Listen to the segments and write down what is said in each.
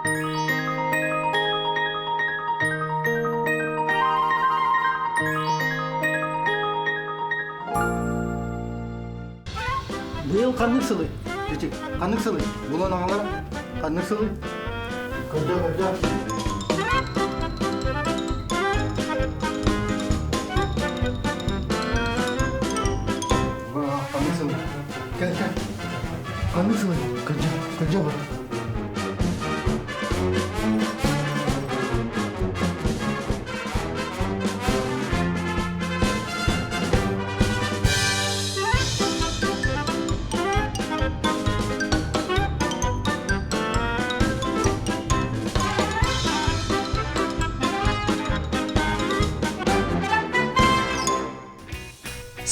Быйыл ханнык сылый? Ити ханнык сылый? Булан аҕалара ханнык сылый? Көрдөө, көрдөө. Ханнык сылый? Кэл, кэл. Ханнык сылый? Көрдөө, көрдөө бар.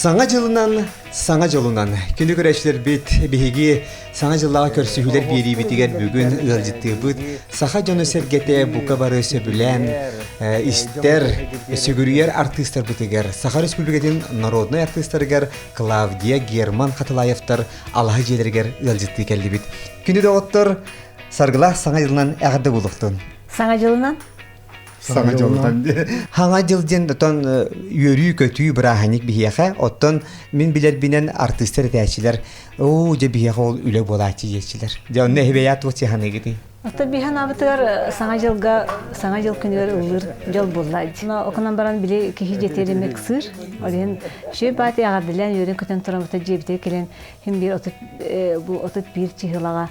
Саҥа дьылынан, саҥа дьолунан күнү көрөөччүлэрбит биһиги Саҥа дьыллааҕы көрсүһүүлэр биэриибитигэр бүгүн ыалдьыттыыбыт саха дьоно-сэргэтэ бука бары сөбүлээн истэр, сүгүрүйэр артыыстарбытыгар Саха Республикатын народнай артыыстарыгар Клавдия Герман Хатылаевтар алаһа дьиэлэригэр ыалдьыттыы кэллибит. Күнү доҕоттор, саргылаах Саҥа дьылынан эҕэрдэ буолуохтун! Саҥа дьылынан? Саҥа дьолтон. Хаҥа дьыл диэн отон үөрүү-көтүү бырааһынньык биһиэхэ. Оттон мин билэрбинэн артыыстар этээччилэр, оо, дьэ биһиэхэ ол үлэ буолааччы диэччилэр. Дьэ онно эһибэйэт туох сыһаныгытый? Оттон биһэн абытыгар саҥа дьылга, саҥа дьыл күнүгэр ыллыыр дьол буолла. Окунан баран били киһи дьиэтигэр эмиэ ыксыыр. Ол иһин үчүгэй баати эҕэрдэлээн үөрэн-көтөн туран дьиэбитигэр кэлэн хим биир бу 31 чыһылаҕа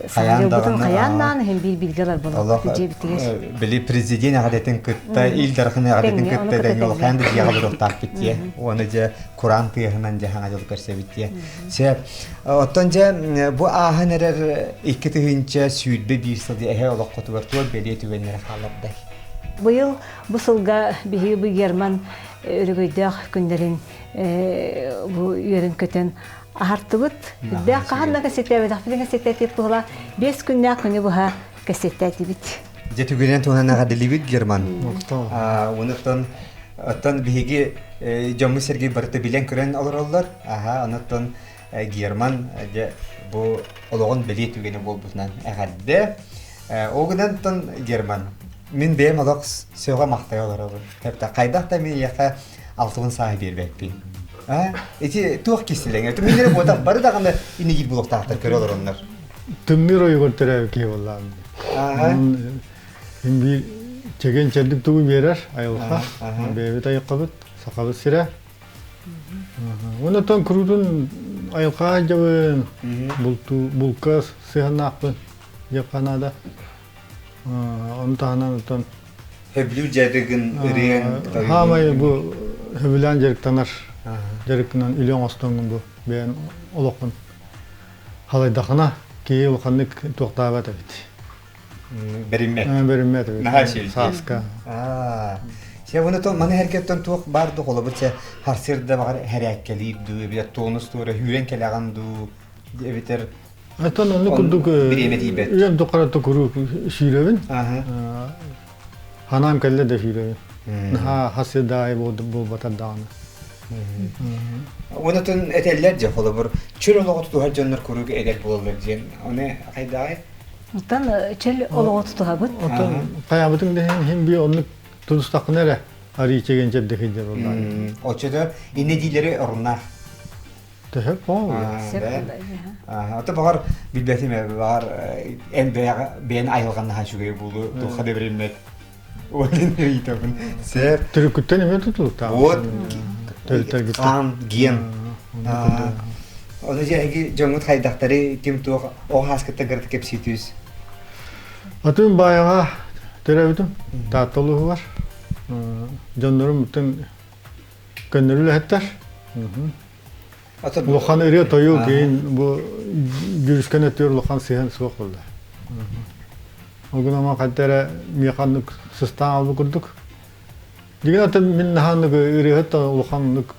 Хайаан даҕаны хайаан даҕаны иһин биир бииргэ олорболор дьиэбитигэр. Били президент эҕэрдэтин кытта, Ил Дархан эҕэрдэтин кытта дэҥҥэ улахан да дьиэҕэ олоруохтаахпыт диэ. Уонна дьэ кураан тыаһынан дьэ хаҥа дьыл көрсөбүт диэ. Сөп. Оттон дьэ бу ааһан эрэр 2021 сыл эһэ олоххутугар туох бэлиэ түгэннэрэ хаалардай? Быйыл бу сылга биһиги бу Герман өрөгөйдөөх күннэрин бу үөрэн-көтөн аһартыбыт. Үрдээх хаһан да кэсэтээбэтэхпитин кэсэтээти быһыла 5 күннээх күнү быһа кэсэттээтибит. Дьэ түгэнэн туһунан эҕэрдэлиибит Герман. Онуттан оттон биһиги дьоммут сэргэй барыта билэн-көрөн олороллор. Аха, онуттан Герман дьэ бу олоҕун бэлиэ түгэнэ буолбутунан эҕэрдэ. Ол гынан Герман, мин бэйэм олох сөҕө махтайа олоробун. Хайдах да миэхэ алтыбын сааһы биэрбэппин. А? Ити туох кистэлэҥэ? Түмүннэри буотах бары даҕаны инигир булуохтаахтар көрө олороннор. Тымныы оройугар төрөөбүт киһи буоллаҕым. Мин биир чэгиэн чэбдик тугу биэрэр айылҕа. Бэйэбит айылҕабыт, сахабыт сирэ. Онтон куруутун айылҕаҕа дьабын, бултуу, булка сыһаннаахпын диэххэ наада. Ону таһынан оттон Хөбүлүүр дьарыгын ырыаҥ Хаамай бу хөбүлээн дьарыктанар дьарыккынан үлэ оҥостоҥҥун бу бэйэн олоххун халайдахына киһи улаханнык туохтаабат эбит. Бэриммэт. Бэриммэт эбит. Наһаа үчүгэй. Сааска. Сэ уну то маны эргеттен туох бар ду холобур сэ харсырда баҕар хэрээккэлиир дуу эбитэр тонус туора хүүрэн кэлэҕин дуу эбитэр Оттон оннук курдук бириэмэ тиийбэт. Үйэм тухары куруук сүүрэбин. Ханаам кэллэ да сүүрэбин. Наһаа хасыдаай буолбатар даҕаны. Онотон этэллэр дьэ холобур чөл олоҕу тутуһар дьоннор куруук эдэр буолаллар диэн. Оны хайдааҕай? Оттон чөл олоҕу тутуһабыт. Оттон хайаабытыҥ да иһин би оннук тутустаххына эрэ арыы чэгиэн чэбдик буоллаа. Оччото инне диилэри оруннаах. Төһө Ото баҕар билбэтим ээ баҕар эн бэйэн айылҕан наһаа үчүгэй буолуо туохха да бэриммэт уолин ыйытабын сэр Төрүккүттэн эмиэ тутулуктаах. Вот хаан ген Ону дьэ эһиги дьоҥҥут хайдахтары ким туох оҕо ааскыттан кырата кэпсии түс. Атын баайаҕа төрөөбүтүм Таатта улууһугар. Дьоннорум көннөрү үлэһиттэр. Улахан ырыа-тойук иһин бу дьүрүскэн өттүгэр улахан сыһыан суох буолла. Ол гынан баран хайда эрэ миэхэ оннук сыстаан албы курдук. Дигин атын мин наһааннык ырыаһыт улаханнык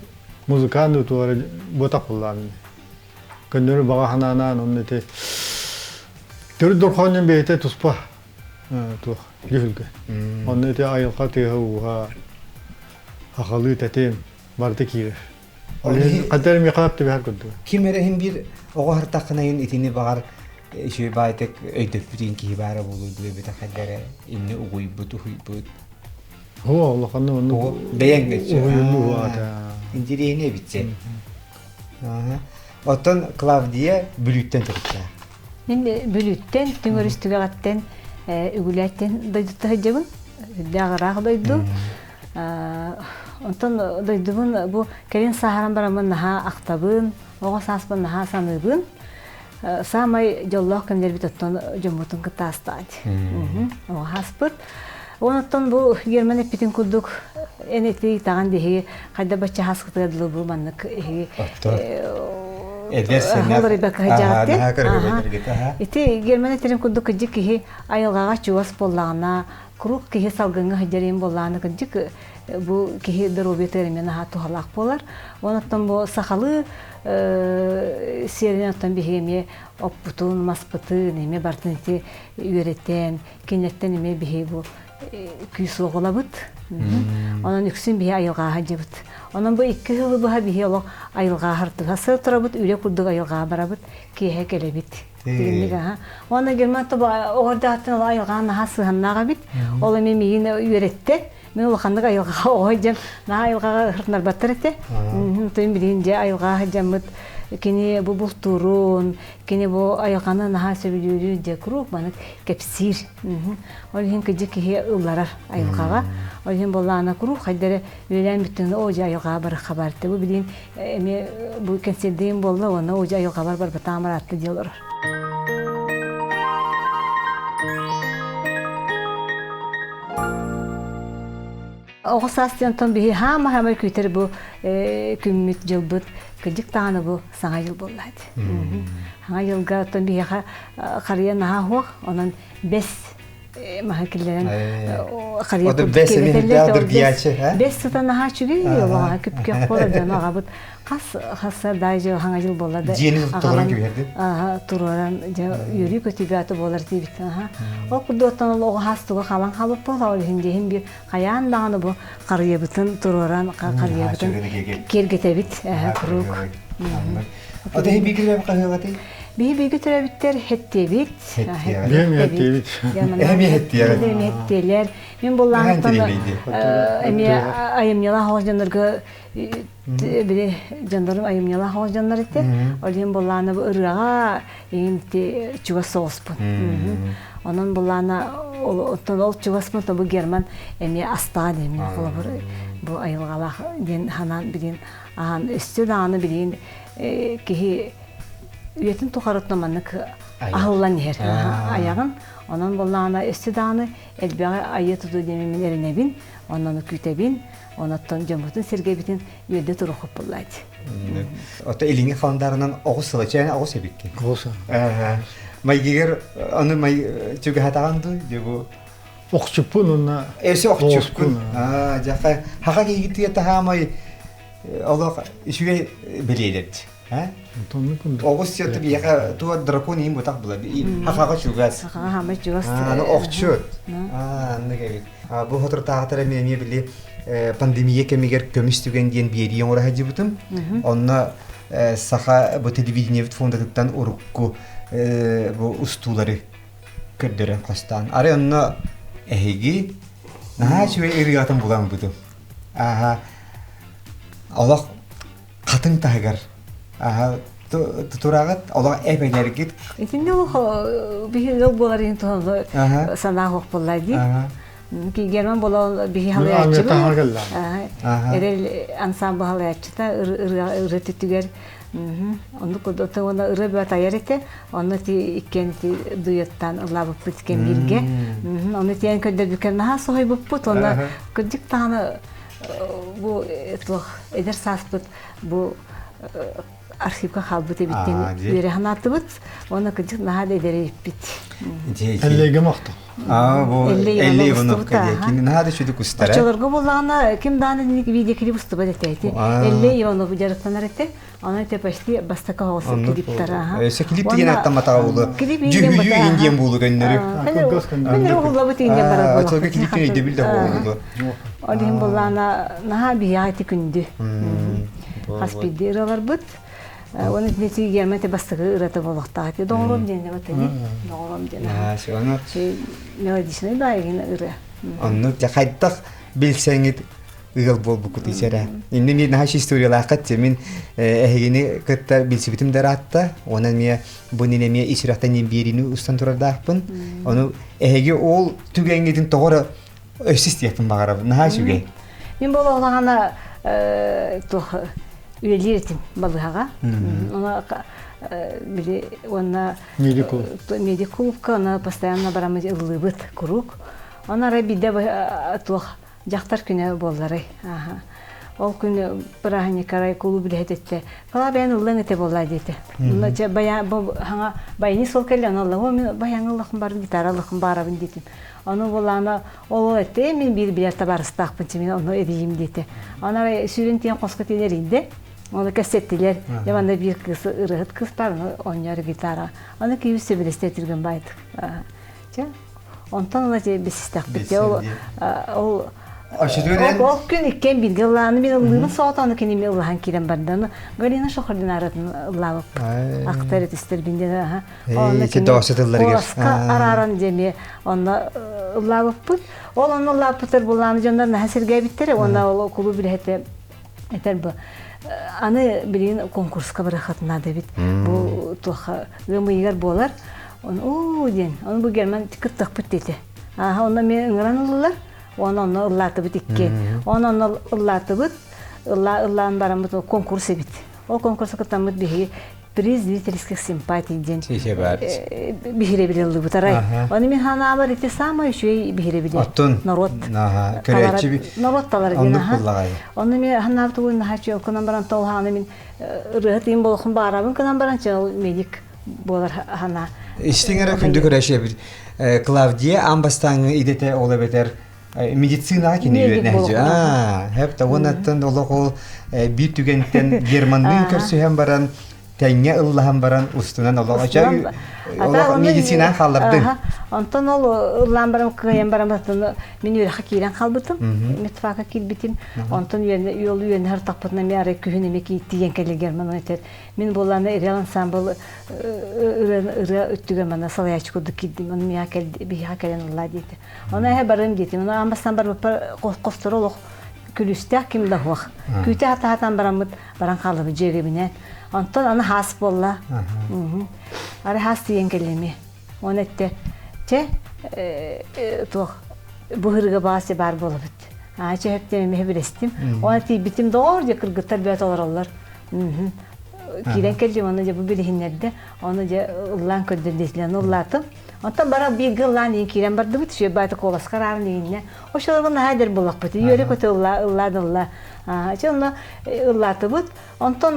музыкант туора буотах буоллаан. Көннөрү баҕа санаанаан онно ити төрүт дорхоонньун бэйэтэ туспа туох дьүһүлгэ. Онно ити айылҕа тыаһа-ууһа хахалыы тэтим барыта киирэр. Ол иһин ханта эрэ миэхэ түбэһэр курдук. Ким эрэ иһин биир оҕо аһартаххына иһин итини баҕар Үчүгэй баайтык өйдөппүтүн киһи баара буолуо дуу эбэтэр хайда эрэ инни угуйбут, уһуйбут. Оо, улаханнык оннук Бэйэҥ уһуйуллуу аата. Интириэһинэй эбит Оттон Клавдия Бүлүүттэн төрүттээх. Мин Бүлүүттэн, Түҥ өрүс түгэҕиттэн Үгүлээттэн дойдута сылдьабын. Үрдээх ыраах дойду. Онтон дойдубун бу кэлин сааһыран бараммын наһаа ахтабын, оҕо сааспын наһаа саныыбын. Саамай дьоллоох кэмнэрбит оттон дьоммутун кытта астаат. Оҕо ааспыт. Онтон бу Герман эппитин курдук эн эти таҕан биһиги хайда бачча хаскытыгар дылы бу маннык иһиги Эдэр сэнэх Ити Герман этэрин курдук кырдьык киһи айылҕаҕа чугас буоллаҕына, куруук киһи салгыҥҥа сылдьар иһин буоллаҕына кырдьык бу киһи доруобуйатыгар эмиэ наһаа туһалаах буолар. Онон бу сахалыы сиэринэн оттон биһиги эмиэ оппутун, маспытын эмиэ барытын ити үөрэтэн, кинилэртэн эмиэ биһиги бу күүс уоҕулабыт. Онон үксүн биһи айылҕааһа дьыбыт. Онон бу икки сылы быһа биһи олох айылҕааһыртыга сыл турабыт, үлэ курдук айылҕаа барабыт, киэһэ кэлэбит. Тигинник аха. Уонна Герман тобу оҕордааттан ол айылҕаа наһаа сыһаннаах эбит. Ол эмиэ миигин үөрэттэ. Мин улаханнык айылҕаҕа оҕо дьон наһаа айылҕаҕа ыһыртынарбаттар этэ. Тойон билигин дьэ айылҕаҕа сылдьаммыт кини бу бултуурун, кини бу айылҕаны наһаа сөбүлүүрүн дьэ куруук маннык кэпсиир. Ол иһин кыдьык киһи ылларар айылҕаҕа. Ол иһин буоллаҕына куруук хайда эрэ үлэлээн бүттүҥ оо дьэ айылҕаҕа барыахха баар этэ. Бу билигин эмиэ бу кэнсиэрдиим буолла уонна оо дьэ айылҕабар барбатаҕым ыраатта дии олорор. Оҕо саас диэн онтон биһи хаама-хаамай күүтэр бу күммүт, дьылбыт кырдьык даҕаны бу саҥа дьыл буолла ити. Саҥа дьылга оттон биһиэхэ харыйа наһаа суох, онон бэс маһы киллэрэн харыйа курдук киэргэтэллэр. Бэс сыта наһаа үчүгэй, олоҕо күпкэх буолар дьону аҕабыт хас хасса дай дьыл хаҥа дьыл буолла да дьиэни туруоран кэбиһэрдин туруоран дьэ үөрүү көтүү баата буолар диэбит ол курдуктан ол оҕо хас туга халан хаалбыт буолла ол иһин дьиһин биир хайаан даҕаны бу харыйабытын туруоран харыйабытын киэргэтэбит куруук Ата биги хаһыалатый Биһи биги төрөбүттэр хеттиэбит. Биһи хеттиэбит. Эми хеттиэбит. Эми хеттиэлэр. Мин буллаахтан эмиэ айымньылаах оҕо дьоннорго били дьоннорум айымньылаах оҕо дьоннор этэ. Ол иһин буллаана бу ырыаҕа иҥин чугас соҕуспун. Онон буллаана оттон ол чугаспын бу Герман эмиэ астаҕа диэн холобур бу айылҕалаах диэн ханаан билин ахан өссө даҕаны билигин киһи үйэтин тухарытынан маннык аһыллан иһэр айаҕын онон буоллаҕына өссө даҕаны элбэҕи айыа тутуу диэн мин эрэнэбин онон күүтэбин Онон дьоммутун сэргэбитин үөрдэ туруохпут буоллаат. Ото илиҥҥи халандаарынан оҕус сыла чээн оҕус эбикки. Оҕус. Майгыгар аны май чугаһатаҕан дуу дьэ бу Охчуппун уонна Эси охчуппун. Аа жаха хаха киһитиэ таһаамай олох үчүгэй билиэлэрт. Оҕус сиэтэ биһиэхэ туа дракон иин бутах була хахаҕа чугас. Хахаҕа хамай чугас. Аны охчут. Аннык эбит. Бу соторутааҕытар эмиэ эмиэ били пандемия кэмигэр көмүс түгэн диэн биэрии оҥоро сылдьыбытым. Онно саха бу телевидениебит фондатыттан урукку бу устуулары көрдөрөн хостоон. Арай онно эһиги наһаа үчүгэй ырыатын булан бутум. Аха олох хатыҥ таһыгар тураҕыт олох эбэлэргит Итиннэ ол биһи ол буолар иһин туһаллы санаа суох буолла дии. Герман буола биһи халыйааччыбыт. Эрэл ансамбл халыйааччыта ырыа түтүгэр оннук уонна ырыа бөт айар этэ. Онно ти иккиэн ти дуэттаан ыллаабыппыт кэмииргэ. Ону тиэн көрдөрбүккэ наһаа соһуйбуппут. Онно кырдьык даҕаны бу туох эдэр сааспыт бу архивка хаалбыт эбиттэн үөрэ санаатыбыт уонна кырдьык наһаа да эдэрийиппит. Эллэйгэ махтал. Аа бу Эллэй Ивановка диэки наһаа да сүдү кустара. Оччолорго буоллаҕына ким даҕаны видеоклип устубат этэ ити. Эллэй Иванов дьарыктанар этэ. Онон это почти бастакы оҕус клиптара. Өссө клип деген аттаматаҕа буолу. Дьүһүйүү иһин диэн буолу көннөрү. Көннөрү уһуллабыт иһин диэн барар буолу. Оччолорго клиптин өйдөбүл да буолу. Ол иһин буоллаана наһаа биһиэхэ ити күндү. Хас биирдии ырыаларбыт. Оны ити Герман те бастакы ырата болохтаах. Доҕорум диэн батыни. Доҕорум диэн. Ону мелодичный баайгын ырыа. Оннук дьэ хайдах билсэҥит ыал буолбуккут исэрэ. Инни ми наһаа историялааххат мин эһигини кытта билсибитим да ыраатта. Онон эмиэ бу нин эмиэ ис сүрэхтэн биэриини устан турардаахпын. Ону эһиги ол түгэҥҥитин тоҕо эрэ өссө истиэхпин баҕарабын. Наһаа үчүгэй. Мин буолуохтаҕына туох үлэлиир этим балыһаҕа. Оны били уонна медик-клубка аны постоянно бараммыт ыллыыбыт куруук. Оны арай биирдэ туох дьахтар күнэ буолларай. Ол күн бырааһынньыкка кулууп үлэһит Кала бэйэн ыллаң этэ буолла диэтэ. Онно чэ бая бу хаҥа баяни сол кэллэ ону ылла мин баяҥ ыллахым бар гитара ыллахым баарабын диэтим. Ону буоллаана ол этте мин биир билэр табаарыстаахпын чи мин ону эрийим диэтэ. Аны арай сүүрэн тиийэн хоско тиийэн эрийдэ. Ону кэпсэттилэр. Дьэ манна биир кыыс ырыаһыт кыыс баар, ону оонньоор гитара. Аны киһи сөбүлэстэ түргэн баайдык. Чэ Онтон ыла бисистэхпит. Ол ол ол күн иккиэн бииргэ ыллааны мин ыллыыбын соҕотону киними ыллаһан киирэн барда. Галина Шохординаратын ыллаабыппыт. Актар этистэрбин диэн аха. Онно кини арааран диэми онно ыллаабыппыт. Ол онно ыллаабыттар буллааны дьоннор наһаа сэргээбиттэр. Уонна ол кулууп үлэһитэ этэр бу аны билигин конкурска барыаххытын наада эбит. Бу туохха ыам ыйыгар буолар. Оны уу диэн, оны бу Герман кыттахпыт диэтэ. Ааха онно мен ыҥыран ыллылар, оны онно ыллаатыбыт икки. Оны онно ыллаатыбыт, ылла ыллаан бараммыт конкурс эбит. Ол конкурса кыттаммыт биһиги приз зрительских симпатий диэн биһирэбил ыллыбыт арай. Оны мен ханаабар ити самый үчүгэй биһирэбили. Народ народ талар диэн аха. Оны мен ханаабыт угун наһаа үчүгэй кынан баран толхааны мен ырыа тыын болохун баарабын кынан баран чал медик буолар хана. Истиҥ эрэ күндү көрөөчү Клавдия аан бастааҥҥы идэтэ ол эбэтэр медицинаҕа кини үөрэнээччи. Аа, хэп та уоннаттан олох ол биир түгэнтэн Германныын көрсүһэн баран тэҥҥэ ыллаһан баран устунан олох олох медицинаны хааллардыҥ. Онтон ол ыллаан баран кыайан баран мин үөрэххэ киирэн хаалбытым. Медфака киирбитим. Онтон үөл үөнэ тахпытына мен арай күһүн эмэ тиийэн кэлэ Герман этэр Мин буоллаана Реал ансамбл ырыа өттүгэр манна салайааччы курдук киирдим. Ону миэхэ кэл биһиэхэ кэлэн ыллаа диэтэ. Ону эһэ барым диэтим. Ону аан бастаан барбыппар хостору олох күлүстээх ким да суох. Күүтэ хатаатан бараммыт баран хааллыбыт дьүөгэбинээн. Онтон аны хаас буолла. Ары хаас тиийэн кэллими. Оны этте, чэ, туох бу ырыга баас баар буолабыт. Аа, чэ, хэптем эмиэ билестим. Оны тиийбитим доҕор дьэ кыргыттар бөт олороллор. Киирэн кэллим, ону дьэ бу билиһиннэрдэ, ону дьэ ыллаан көрдөрдүлэр, ыллаатым. Онтон бара бииргэ ыллаан иин киирэн бардыбыт, үчүгэй баайта куоласка араарын ииннэ. Оччолорго наһаа эдэр буоллахпыт, үөрэ-көтө ыллаа, ыллаа да ыллаа. Чэ, онно ыллаатыбыт. Онтон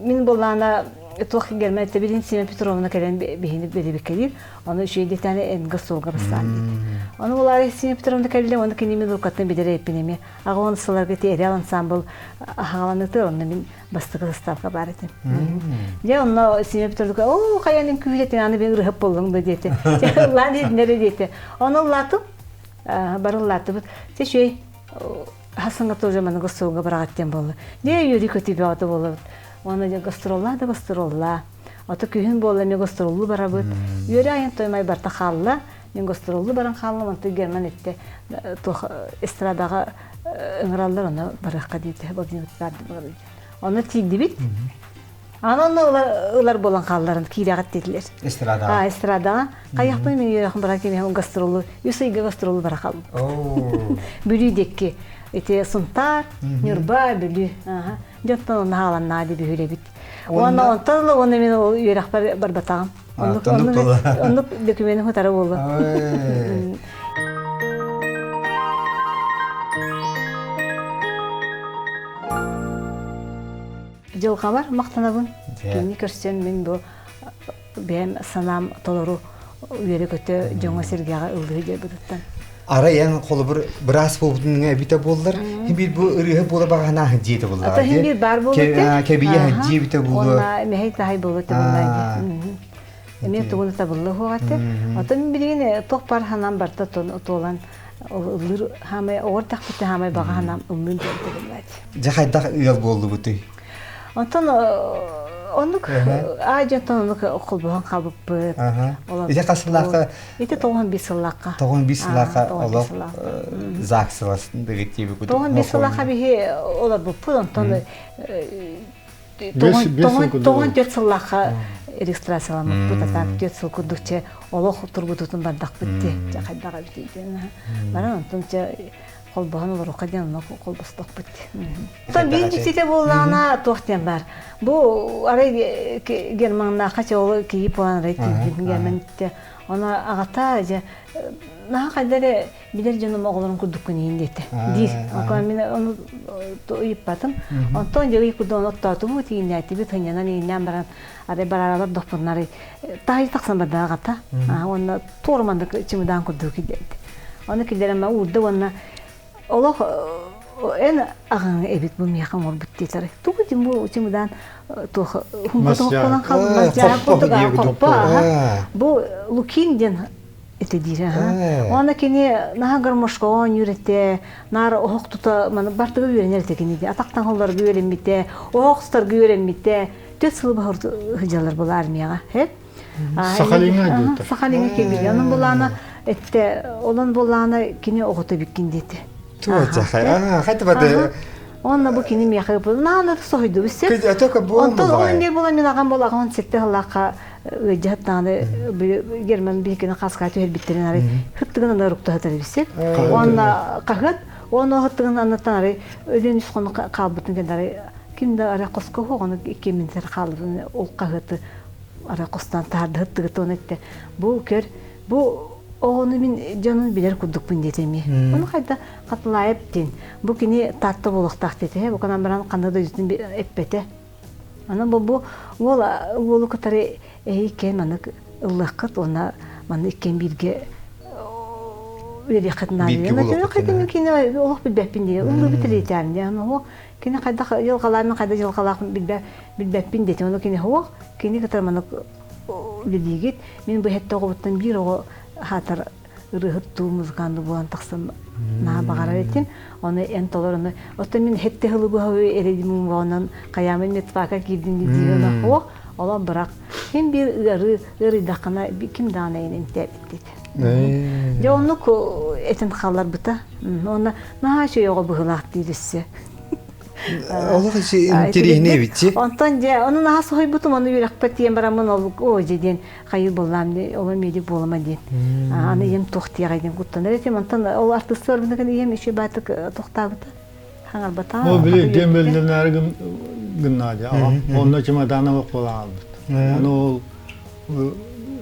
мин буоллаана туох герман билин Сима Петровна кэлэн биһини бэлибиккэлиир. Ону үчүгэй диэтэни энга суолга бастаан диэт. Ону булаары Сима Петровна кэллэ, оны кини мин рукаттан билэр эппин эмиэ. Аҕа он сылларга ити Эрэл ансамбл аһаҕаланыытыгар онно мин бастакы составка баар этим. Дьэ онно Сима Петровна оо хайанын күүһүтэтин аны бин ырыһып боллуҥ да диэтэ. Ыллаан иһитиннэрэ диэтэ. Ону ыллаатым. Бары ыллаатыбыт. Чэ үчүгэй хасыңа тоже маны гастролга бараҕат диэн буолла. Дьэ үөрүү көтүү бөҕөтө буолабыт. Уонна дьэ гастроллаа да гастроллаа. Ото күһүн буолла эмиэ гастроллуу барабыт. Үөрэ айан тоймай барта хаалла. Мин гастроллуу баран хааллым, онтон Герман эттэ туох эстрадаҕа ыҥыраллар, ону барыахха диэтэ Владимир Онно тиийдибит. Аны онно ылар буолан хаалларын киирэҕит диэтилэр. Эстрадаҕа. А, эстрадаҕа. Хайахпын мин үөрэхим баран кимиэхэ гастролу, үс ыйга гастролу бара хаалбыт. Бүлүү диэки. Ити Сунтаар, Ньурба, Бүлүү. Дьэ оттон онно хааланнаа дии бүһүлэбит. Уонна онтон ыла уонна мин ол үөрэхпэр барбатаҕым. Оннук оннук документ хутара буолла. Дьылҕабар махтанабын. Кинини көрсөн мин бу бэйэм санаам толору үөрэ-көтө дьоҥҥо-сэргэҕэ ыллыы дьарбытыттан. Арай эн холобур быраас буолбутун эбитэ буоллар, хин бу ырыаһы буола баҕанаах дьиэтэ буоллар. Ата хин бир бар буолута. Кэбийэ дьиэбитэ буолуо. Онна мэһэй таһай буолута буолла. Эмиэ тугуну табылла хуоҕате. Отон билигин туох бар ханан барта туолан ыллыр хаамай оҕор тахпыты хаамай баҕа ханам ыллын диэн Дьэ хайдах ыал буоллубутуй? Онтон оннук аа дьонтон оннук холбоһон хаалбыппыт. Ити хас сыллаахха? Ити 95 сыллаахха. 95 сыллаахха олох ЗАГС детективи кудук. 95 сыллаахха биһи олорбуппут, онтон 94 сыллаахха регистрацияламмыппыт, а так 4 сыл курдук че олох тургутутун бардахпыт ти хайдах эбит диэн. Баран онтон че холбоһон олоруохха диэн онно холбостохпут. Оттон биир дьиктитэ буоллаҕына туох диэн баар. Бу арай Германнаахха чоолу киһи буолан арай тиийбит Герман Ону аҕата дьэ наһаа хайда эрэ билэр дьонум оҕолорун курдуккун иһин диэтэ диир. Онтон мин ону ыйыппатым. Онтон дьэ ый курдук оттоотубут, ииннээтибит, сынньанан ииннээн баран арай барааралар дохпуннары таһый тахсан барда аҕата. Уонна туора маннык чымыдаан курдук киллэрдэ. Ону киллэрэн уурда уонна олох эн аҕаҥ эбит бу миэхэ оҥорбут диэтэр. Тугу дим бу чымыдаан туох хумпутуох буолан хаалбыт Бу Лукин диэн ити диир. Уонна кини наһаа гармошкаҕа оонньуур этэ, наар оһох тута маны бартыга үөрэнэр этэ кини атахтан холлорго үөрэммитэ, оһох тутарга үөрэммитэ. Төрт сылы баһыр сылдьаллар был армияҕа. Сахалиҥа диэтэ. Сахалиҥа кэлбит. Онон булаана этте, олон булаана кини оҕото биккин диэтэ. Хайта Онно бу кини миэхэ наана соһуйдубут сеп. Онтон ол инде була мин аҕам бол аҕам сетте хыллаахха ыалдьыһат даҕаны Герман биһикини хаска түһэрбиттэрин арай хыттыгын аны руктаһытар бисеп. Уонна хаһыат уонна хыттыгын аннаттан арай өлөн үс хонук хаалбытын кэннэ арай ким да арай хоско хоҕону иккиэмминтэр хаалбытын ол хаһыаты арай хостон таһарды хыттыгыт уонна этте бу көр бу оҕону мин дьонун билэр курдукпун диэтэ эмиэ. Ону хайда Хатылаев диэн. Бу кини Таатта буолуохтаах диэтэ. Бу канан баран ханна дойдутун эппэтэ. Аны бу бу уол уолу кытары эһи иккиэн маннык ыллыаххыт уонна манна иккиэн бииргэ үөрүөххүт наада. Кини олох билбэппин диye. Ыллыбыт илиитээм диye. Аны кини хайдах дьылҕалаах хайдах дьылҕалаах билбэппин диэтим. Ону кини суох. Кини кытары маннык билиигит. Мин бу хэттэ оҕобуттан биир оҕо хаатар ырыаһыт дуу, музыкант дуу буолан тахсан наһаа баҕарар этим. Ону эн толор ону. Оттон мин хетте хылы быһа эрэдим онон хайаамын медфака киирдим диир суох. Олон бырах. Ким биир ыарыы ыарыйдаххына ким даҕаны эйин эмтээбит диэт. Дьэ оннук этин хаалларбыта. Онно наһаа үчүгэй оҕо быһыылаах диир өссө. Олох интэриэһинэй эбит Онтон дьэ ону наһаа соһуйбутум, ону үөрэхпэр тиийэн бараммын ол оо дьэ диэн хайыы буоллаам ол медик буолама диэн. Аны ийэм туох диэҕэй диэн куттанар этим. Онтон ол артыыстар барбытын ийэм үчүгэй баатык тохтаабыта. Хаҥарбата. Ол били дембеллэнээри гыннаа дии. Онно чемодана бох буолан хаалбыт. Ону ол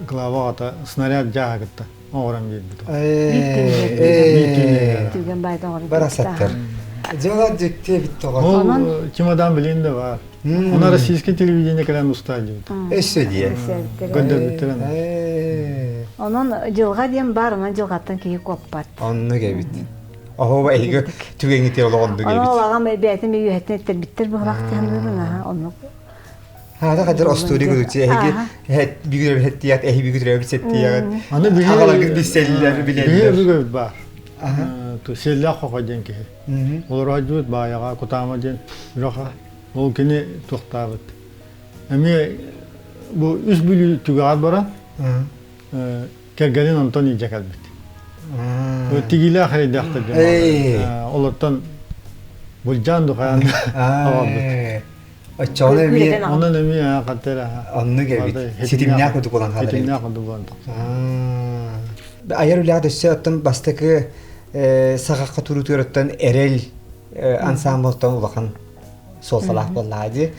глава аҕата снаряд дьааһа кытта оҥорон биэрбит. Түгэн баайда оҥорон Барасаттар. Дьола дьикти эбит тоҕо. Ол чемодан билин да бар. Она российский телевидение кэлэн устаа диэбит. Өссө диэ. Көрдөрбүттэрин. Онон дьылҕа диэн бар, онон дьылҕаттан киһи куоппат. Оннук эбит. Оһуоба эһиги түгэҥҥитигэр олоҕоннук эбит. Онон аҕам бэйэтин үөһэттэн эттэрбиттэр быһылаах диһанныыбын оннук. Хаата хадыр остуоруй гудуччу эһиги бүгүрөбүт хеттият эһи бүгүрөбүт сеттиягыт. Аны биһи Аҕаларгыт билсэллэр билэллэр. Биһи бүгүрөбүт баар. Селлээх хохо диэн киһи. Олороодьубут баайаҕа Кутаама диэн үрэхэ. Ол кини туохтаабыт. Эмиэ бу үс Бүлүү түгэҕэр баран кэргэнин онтон илдьэ кэлбит. Тигиилээх эрэйдээхтэр диэн. Олортон былдьаан духаан аҕалбыт. Оччоҕуна эмиэ Онон эмиэ хаттара. Оннук эбит. Ситимнээх курдук буолан хаалар. Ситимнээх курдук буолан Айар үлэҕэ өссө оттон бастакы саҕахха туруутугар эрэл ансаамбылтан улахан суолталаах буоллаҕа дии.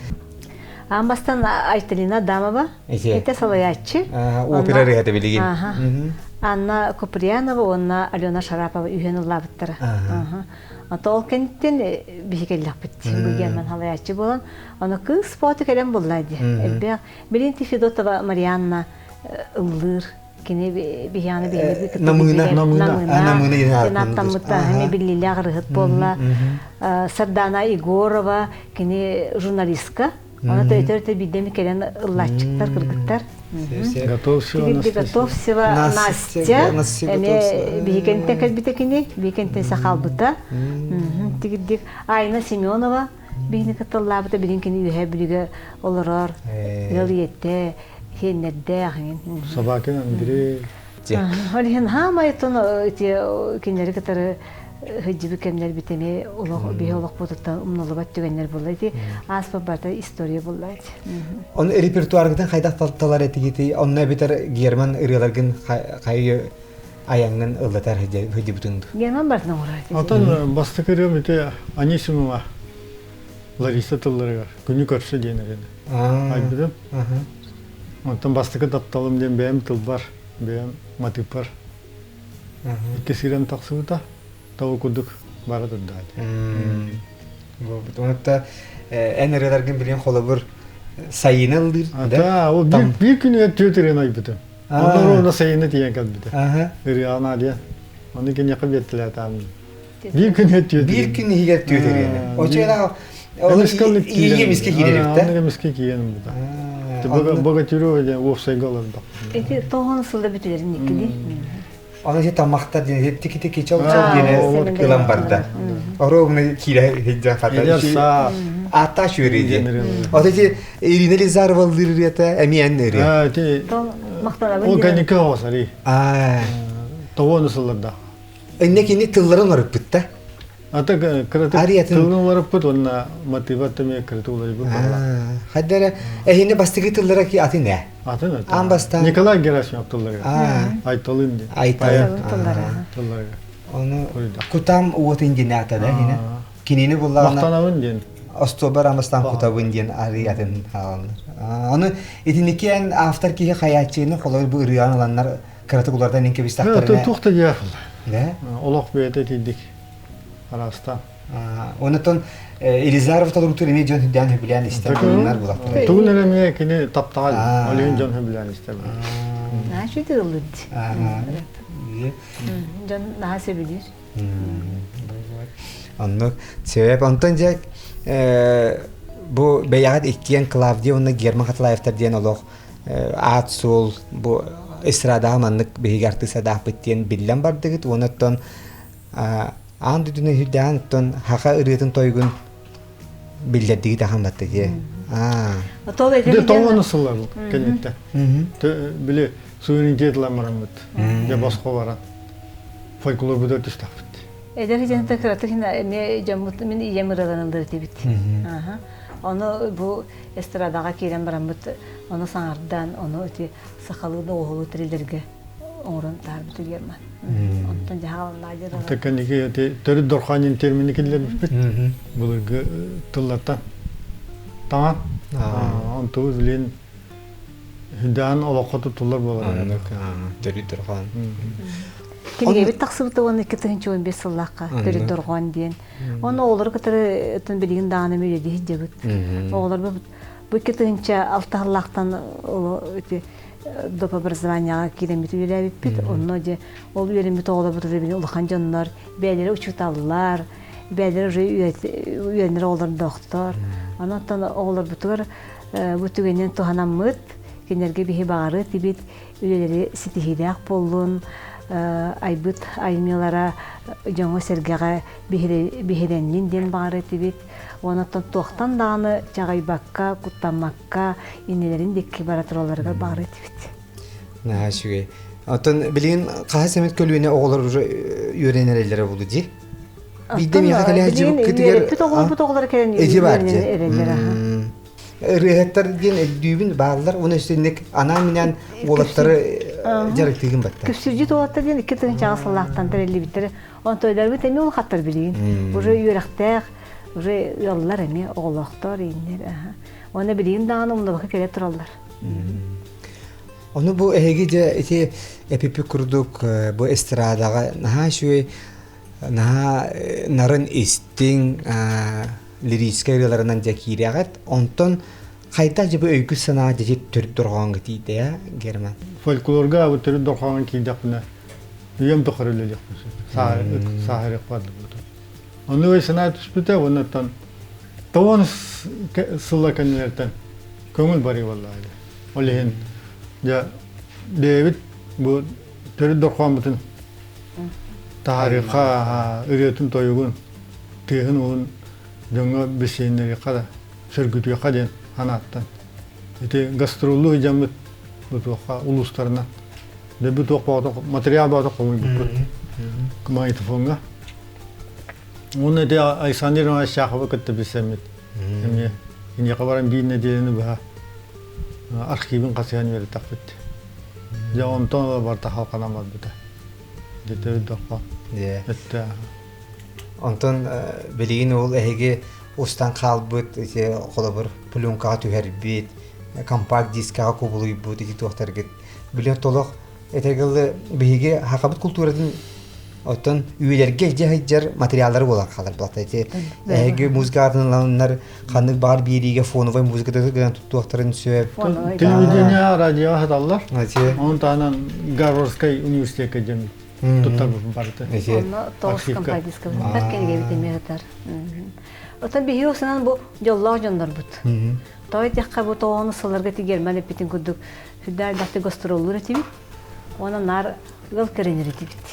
Аан бастан Айталина Адамова, ити салайааччы. Опера ырыата билигин. Анна Куприянова уонна Алена Шарапова үһүөн ыллаабыттара. Ото ол кэнниттэн биһи кэллэхпит. Бу Герман салайааччы буолан, ону кыыс спорты кэлэн булла дии. Элбэх. Билин Федотова Марианна ыллыыр. Кини биһианы биһиги кытта Намыына. Намыына. Намыына. Эми биллилээх ырыһыт буолла. Сардана Егорова кини журналистка. Она өтөр биирдэми кэлэн ыллааччыктар, кыргыттар. Готовцева Настя. Эми биһикентен кэлбитэ кини, биһикентен сахалбыта. Тигирдик Айна Семенова. Биһини кытталлаабыта билин кини үөһэ бүлүгэ олорор, ыал ийэтэ, сиэннэрдээх иҥин. Собакин Андрей. Ол иһин хаамай тон ити кинилэри кытары сылдьыбыт кэмнэр бит эмиэ олох биһи олохпутуттан умнуллубат түгэннэр буолла ити ааспыт барыта история буолла ити. Он репертуаргытын хайдах талталар этигити онно эбитер Герман ырыаларгын хайы айаҥҥын ыллатар сылдьыбытын Герман барытын оҥорор ити. Отон бастакы ырыам ити Анисимова Лариса тылларыгар күнү көрсө диэн ырыаны айбытым. Онтон бастакы тапталым диэн бэйэм тылбар, бэйэм матыыппар икки сирэн тахсыбыта. Того курдук бара турда. Онутта эн ырыаларгын билин холобур сайына ыллыыр да? Ол биир күнүгэр түөрт ырыаны айбытым. Онно ровно сайына тиийэн кэлбитэ. Ырыаҕын диэн. Ону киниэхэ биэртэлээтаам. Биир күн түөрт Биир күн иһигэр түөрт ырыаны. Оччоҕо Ийэ эмискэ киирэр эбит да? Эмискэ киирэн бу. Богатырёва диэн уопсайга олордох. Ити тоҕон сылда бүтүлэрин иккини. Аны ити тамахтар диэн тики-тики чол-чол диэни ылан барда. Оруобуна киирэ сылдьан хата. Ааттаа үөрүү диэн. Ото ити Ирина Лизарова ыллыыр ырыата эмиэ эн ырыа. Ити Ол кэнники оҕосари. Тоҕуону сылларда. Инне кини тылларын уларыппыт да. Ата кыратык тылын уларыппыт уонна мотива эмиэ кыратык уларыйбыт буолла. Хайда эрэ эһини бастакы тыллара ки атын ээ. Атын атын. Аан бастаан. Николай Герасимов тылларыгар. Айталын диэн. Айталын тыллара. Тылларыгар. Ону кутам уотун диэн аата да хина. Кинини буллаҕына. Махтанабын диэн. Остуобар амастан кутабын диэн арый атын хааланнар. Аны итиникиэн автор киһи хайааччыны холобур бу ырыаҕын ыланнар кыратык улардан инке бистахтарына. Туох да диэх. Олох бэйэтэ итийдик. Араастаан. Онотон Елизаров толорутур эмиэ дьон хүдээн хөбүлээн истэр буолунар булаттар. Тугун эрэ эмиэ кини таптаҕа ол иһин дьон хөбүлээн истэр. Наһаа үчүгэй ыллыыр. Дьон наһаа сөбүлүүр. Оннук сөп. Онтон дьэ бу бэйэҕит иккиэн Клавдия уонна Герман Хатылаевтар диэн олох аат-суол бу эстрадаҕа маннык биһиги артыыстардаахпыт диэн биллэн бардыгыт уонна оттон аан дойдуну үрдээн оттон хаха ырыатын тойугун биллэрдигит ахан батта дии. Де тоҕону сыллар кэнниттэн. Били суверенитет ламараммыт. Дьэ босхо баран фольклорбутугар түстэхпит. Эдэр дьонтон кыратык эмиэ дьоммут мин ийэм ырыаланыллар этибит. Ону бу эстрадаҕа киирэн бараммыт ону саҥардан, ону ити сахалыы доҕуһулуу тэрилэргэ оҥорон таһаарбыт Герман. Онтон дьаһалыннаа дьарыгар. Тэкэники ити төрүт дорхоонин термини киллэрбиппит. Былыргы тыллартан таҥан онтубут билин хүдээн олоххо туттуллар буолар. Төрүт дорҕоон. Кинигэбит тахсыбыта уонна 2015 сыллаахха төрүт дорҕоон диэн. Оны оҕолору кытары билигин даҕаны үлэлии сылдьабыт. Оҕолор бу 2006 сыллаахтан ити доп образованияҕа киирэммит үлэлээбиппит. Онно дьэ ол үөрэммит оҕолорбут уже улахан дьоннор, бэйэлэрэ учууталлар, бэйэлэрэ уже үөрэнэр оҕолордоохтор. Онон оҕолорбутугар бу түгэнин туһанаммыт, кинилэргэ биһи баҕары тибит үлэлэри ситиһиилээх буоллун, айбыт айымньылара дьоҥҥо-сэргэҕэ биһирэннин диэн баҕары этибит. Онон туохтан даҕаны чаҕыйбакка, куттаммакка иннилэрин диэки бара туралларыгар баҕары этибит. Наһаа үчүгэй. Оттон билигин хаһыс эмит көлүөнэ оҕолор уже үөрэнэр эрэллэрэ буолу дии? Биирдэ миэхэ кэлэ сылдьыбыккытыгар Үөрэппит оҕолорбут оҕолоро кэлэн Эти бар үөрэнэн эрэллэр аха. Ырыаһыттар диэн өйдүүбүн бааллар уонна өссө анаан-минээн уолаттары дьарыктыыгын батта. Күпсүрдьүт уолаттар диэн 2000 сыллаахтан тэриллибиттэр. Онтон эмиэ улахаттар билигин. Уже үөрэхтээх, уже ыаллар эмиэ оҕолоохтор ииннэр. Уонна билигин даҕаны умнубакка кэлэ тураллар. Ону бу эһиги дьэ ити эпипи курдук бу эстрадаҕа наһаа үчүгэй наһаа нарын истиҥ лирическэй ырыаларынан дьэ киирэҕит. Онтон хайдах дьэ бу өйгүт санаа дьэ төрүт дорҕооҥҥо тиийдэ Герман? Фольклорга бу төрүт дорҕооҥҥо киирдэхпинэ үйэм тухары үлэлиэхпин сөп. Сааһырыахпар да буолуо. Ону өй санаа түспүтэ уоннаттан тоҕон сылла кэннилэртэн көҥүл барыы буоллаҕа Ол иһин дьэ бэйэбит бу төрүт дорҕооммутун таһаарыахха ырыатын тойугун тыаһын уһун. Дьоҥҥо билсиһиннэриэххэ да, сөргүтүөххэ диэн санааттан. Ити гастроллуу сылдьаммыт бу туохха улуустарынан дьэ туох баҕата материал баҕата хомуйбуппут магнитофоҥҥа. Уонна ити Александр Иванович Чаховы кытта билсэммит. Эмиэ киниэхэ баран биир нэдиэлэни быһа архивын хасыһан үөрэтэхпит. Дьэ онтон ыла барыта халҕанан барбыта. Дьэ өйдөххө. Өттө. Онтон билигин ол эһиги устан хаалбыт ити холобур пленкаҕа түһэрбит, компакт дискаҕа кубулуйбут ити туохтаргыт билэр толох этэгылы биһиги хахабыт култууратын оттон үйэлэргэ илдьэ сылдьар материаллары буолан хаалар буолта ити эһиги музыкаатынланнар ханнык баар биэриигэ фоновай музыката гынан туттуохтарын сөп телевидение радиоға саталлар Onun таһынан Гарвардскай университетка дьон туттарбыппын барыта. Онно тоҕус компадиска бытар кэнигебит эмиэ сытар. Оттон биһиги осунан бу дьоллоох дьоннорбут. Тоҕо диэххэ бу тоҕону сылларга тигерман эппитин курдук сүрдээх элбэхтик гастроллуур этибит. Уонна наар ыал кэринэр этибит.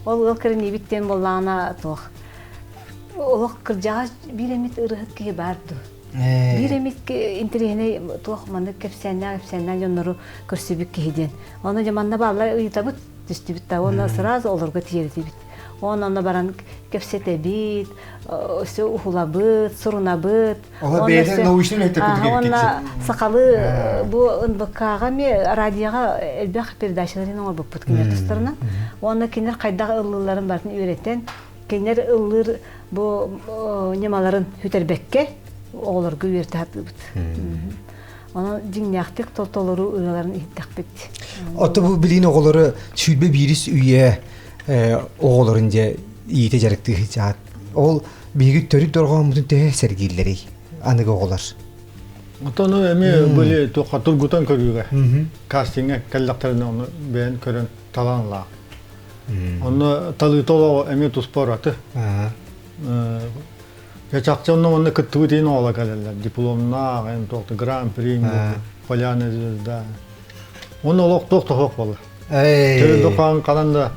Ол ыал кэриниибит диэн буоллаҕына туох олох кырдьаҕас биир эмит ырыһыт киһи баар дуо? Биир эмит интэриэһинэй туох маннык кэпсээннээх кэпсээннээх дьоннору көрсүбүт киһи диэн. Ону дьэ манна бааллар ыйытабыт, түстүбүт да уонна сразу олорго тиэрдибит. Уонна онно баран кэпсэтэбит, өссө уһулабыт, сурунабыт. Ола бэйэтэ научный үлэһиттэр курдук эбит Уонна сахалыы бу НБК-ҕа эмиэ радиоҕа элбэх передачаларын оҥорбуппут кинилэр тустарынан. Уонна кинилэр хайдах ыллыылларын барытын үөрэтэн, кинилэр ыллыыр бу ньымаларын сүтэрбэккэ оҕолорго үөрэтэ сатыыбыт. Онон дьиҥнээхтик толору ырыаларын иһиттэхпит. Ото бу билигин оҕолору 21 үйэ оҕолорун дьэ иитэ дьарыктыы сылдьаат. Ол биһиги төрүт дорҕооммутун төһө сэргииллэрий аныгы оҕолор? Отон эмиэ были туохха тургутан көрүүгэ кастиҥҥа кэллэхтэринэ ону бэйэн көрөн талан ылаах. Онно талыыта олоҕо эмиэ туспа ураты. Дьэ чахчы онно манна кыттыбыт иһин оҕолор кэлэллэр. Дипломнаах, эн туох гран-при, Поляна звезда. Онно олох туох да суох буолар. Төрүт хаан ханан да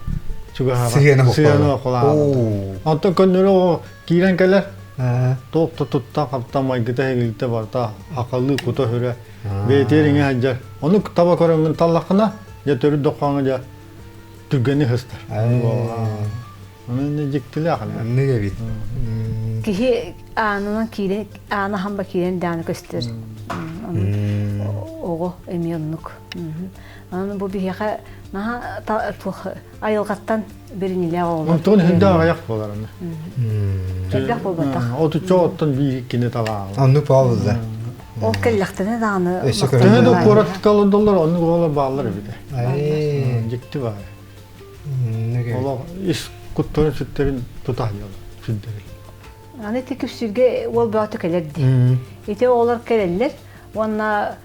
чугаһаабат. Сыһыана холаабат. Онтон көннөрү оҕо киирэн кэлэр. Туох да тутта хапта майгыта һигилитэ барыта акалыы кута хүрэ бэйэтигэр иҥэ сылдьар. Ону таба көрөҥҥүн таллаххына, дьэ төрүт доххооҥҥо дьэ түргэнник сыстар. Аны дьиктилээх Аннык эбит. Киһи аанынан киирэн, аана хамба киирэн дааны көстөр. Оҕо эмиэ оннук. Аны бу биһиэхэ наһаа туох айылҕаттан бэринилээх оҕолор. Онтон хүндэ аҕыйах буолар аны. Элбэх буолбатах. Отучча оттон биир иккини талаалар. Оннук буолла. Ол кэллэхтэринэ даҕаны Төһө да куорат олордоллор оннук оҕолор бааллар эбит. Дьикти баар. Олох ис куттарын сүттэрин тута сүрдэрин. Аны ити күпсүүргэ уол бөҕөтө кэлэр дии. Ити оҕолор кэлэллэр уонна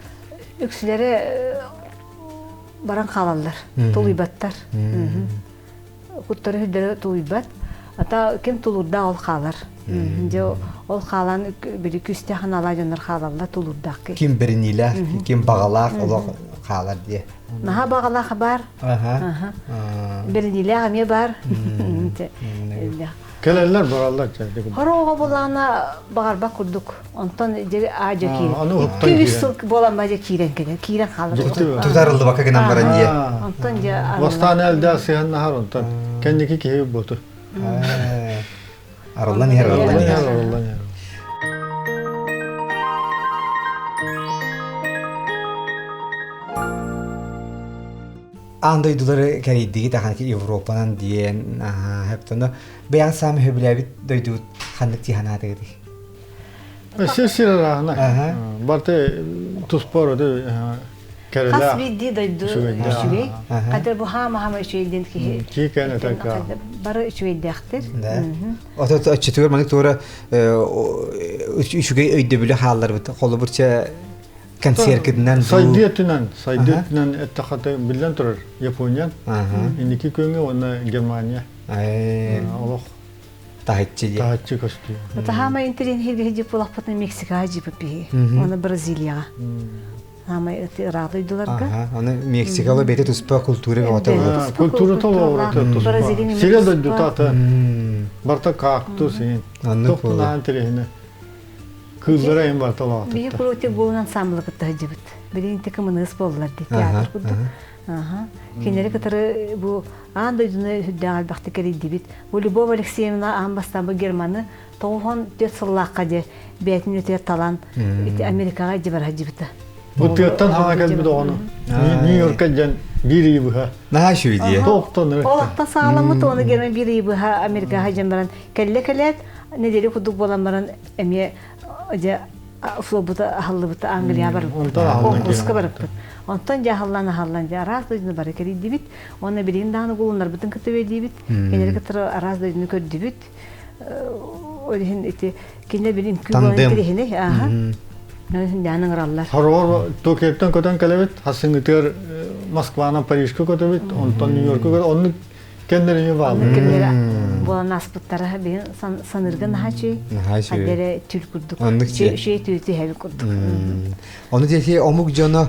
үксүлэрэ баран хаалаллар, тулуйбаттар. Куттары сүрдэрэ тулуйбат. Ата ким тулуурдаах ол хаалар. Дьэ ол хаалан били күүстээх аналаа дьоннор хаалаллар тулуурдаах. Ким бэриниилээх, ким баҕалаах олох хаалар диye. Наһаа баҕалаах баар. Бэриниилээх эмиэ баар. Кэлэллэр бараллар Хорооҕо булаана баҕарбат курдук. Онтон аадьа киирэн. Икки-үс сыл буолан ба дьэ киирэн кэлэр. Киирэн хаалар. Тутарыллыбакка гынан баран дьиэ. Онтон дьэ Бастаан элдээх сыһаннаһар онтон кэнники киһи боту. Арыллан иһэр, арыллан иһэр. Арыллан иһэр. Аан дойдулары кэрийдигит аханки Европанан диэн хэптоно бэйэҕит саамай сөбүлээбит дойдубут ханнык дии санаатыгытый? Сир сир арааһына. Барты туспа ороду кэрэлээх. Хас биирдии дойду үчүгэй. Хадыр бу хаама-хаама үчүгэй диэн киһи. Киикэн этакка. Бары үчүгэйдээхтэр. Ото оччотугар маннык туора үчүгэй өйдөбүлү хаалларбыт. Холобур чэ концерткытынан Сайдыы өттүнэн, сайдыы өттүнэн эттэххэ биллэн турар Япония, инники күөҥҥэ уонна Германия. Олох таһыччы диye. Таһыччы көстүү. Таһаама интеллигент жип булахпытын Мексикаҕа жиппит биһи. Уонна Бразилияҕа. Наамай ыраах дойдуларга. Аны Мексикала бэйэтэ туспа культура бөҕөтө буолар. Культура толорута туспа. Сире дойдута аты. Барта кактус ин. Тохтунаан тирехине. Кыыллара ин барта лаатыта. Биһи курутик буолун ансамблы кытта сылдьыбыт. Билигин тики мыныыс буоллар ди театр курдук. Кинилэри кытары бу аан дойдуну сүрдээх элбэхтик кэрийдибит. Бу Любовь Алексеевна аан бастаан бу Германы 94 сыллаахха дьэ бэйэтин өтүгэр талан ити Америкаҕа илдьэ бара сылдьыбыта. Бу тыаттан хаҥа кэлбит оҕону Нью-Йоркка дьэн биир ыйы быһа. Наһаа үчүгэй дии. Тоохтон Олохтон саҕаламмыт ону Герман биир ыйы быһа Америкаҕа дьэн баран кэллэ кэлээт нэдиэлэ курдук буолан баран эмиэ дьэ флобута аһыллыбыта Англияҕа барбыппыт. Конкурска барыппыт. Онтон дьэ аһыллан аһыллан дьэ араас дойдуну бары кэрийдибит. Уонна билигин даҕаны гулуннарбытын кытта үөдиибит. Кинилэри кытары араас дойдуну көрдүбүт. Ол иһин ити кинилэр билин үҥкүү буолан интэриэһинэй. Ааха. Ол иһин даҕаны ыҥыраллар. Хороҕор Токиоттан көтөн кэлэбит, хасыҥытыгар Москванан Парижка көтөбүт, онтон Нью-Йорка көтөбүт. Оннук кэмнэр эмиэ бааллар. Кэмнэр буолан ааспыттара билин саныырга наһаа үчүгэй. Наһаа үчүгэй. Хадэрэ түл курдук. Оннук Үчүгэй түл түһэбит курдук. Ону диэки омук дьоно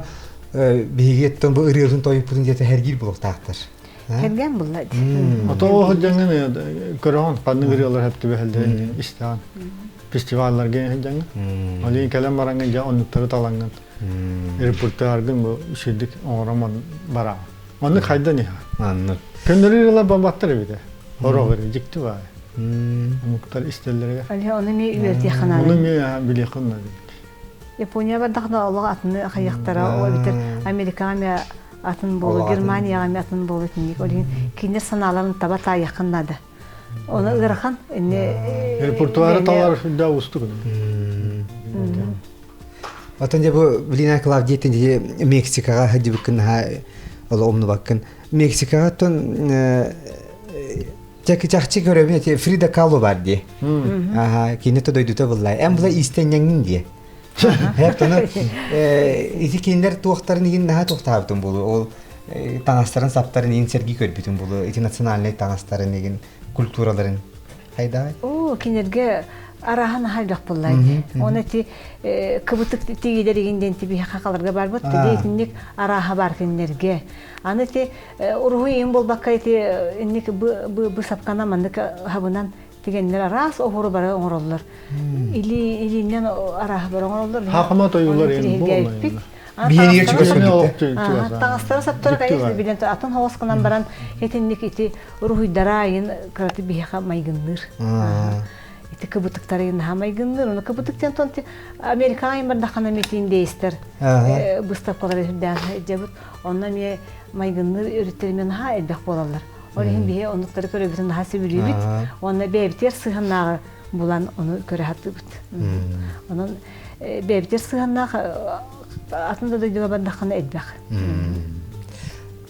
биһиги оттон бу ырыатын тойукпутун диэтэ сэргиир буолуохтаахтар. Кэргэн булла Ото оһо дьаҥын көрөҕүн ханнык ырыалар хэптибэһэллэрин истэҕин. Фестивалларга дьаҥын. Олин кэлэн бараҥҥын дьэ оннуктары талаҥҥын репертуаргын бу үчүгдүк оҥоромон бараҕын. Оннук хайдан иһэ. Аннык. Көннөрү ырыалар бамбаттар эбитэ. Хорох ыры дьикти баай. Омуктар истэллэригэр. Али ону ми үөрдиэххэ наада. Ону ми билиэххэ наада. Япония бардахына олох атыны хайыахтара, ол эбэтэр Америкаҕа эмиэ атын буолу, Германияҕа эмиэ атын буолу итинник. Ол иһин кинилэр санааларын таба таайыаххын наада. Оны ыарахан инне Репертуары талар да уустук. Отон дьэ бу Билина Клавдиятын дьэ Мексикаҕа сылдьыбыккын наһаа олох умнубаккын. Мексикаҕа оттон чахчы көрөбүн эти Фрида Кало бар дии. Аха, кини то дойдута буллай. Эн була иистэнньэҥҥин дии. Хэп тону ити кинилэр туохтарын иһин наһаа туохтаабытым болу. Ол таҥастарын саптарын иһин сэргии көрбүтүм болу. Ити национальнай таҥастарын иһин культураларын. Хайдаҕай? Оо, кинилэргэ арааһын аһа элбэх буоллаа дии. Оны ити кыбытык тигилэригин диэн тибиһэ хахаларга барбыт. Тиги итинник арааһа бар кинилэргэ. Аны ити уруһуй им буолбакка ити инник бысапкана маннык хабынан тигэннэр араас оһуору бары оҥороллор. Или илииннэн арааһы бары оҥороллор. Хахама тойулар ин буолла. Биһиэнигэр чугас көрбүттэр. Таҥастара саптара конечно билэн атын хоҕос гынан баран итинник ити уруһуйдара айын кыраты биһиэхэ майгынныыр. Ити кыбытыктары наһаа майгынныыр. Ону кыбытык диэн тон Америкаҕа айын бардаххына митиндейстэр выставкалары үрдээн дьэбит. Онно эмиэ майгынныыр өрүттэринэн наһаа элбэх буолаллар. Ол иһин биһи оннуктары көрөбүтүн наһаа сөбүлүүбүт. Уонна бэйэбитигэр сыһыаннааҕы булан ону көрө сатыыбыт. Онон бэйэбитигэр сыһыаннаах атын да дойдуга бардаххына элбэх.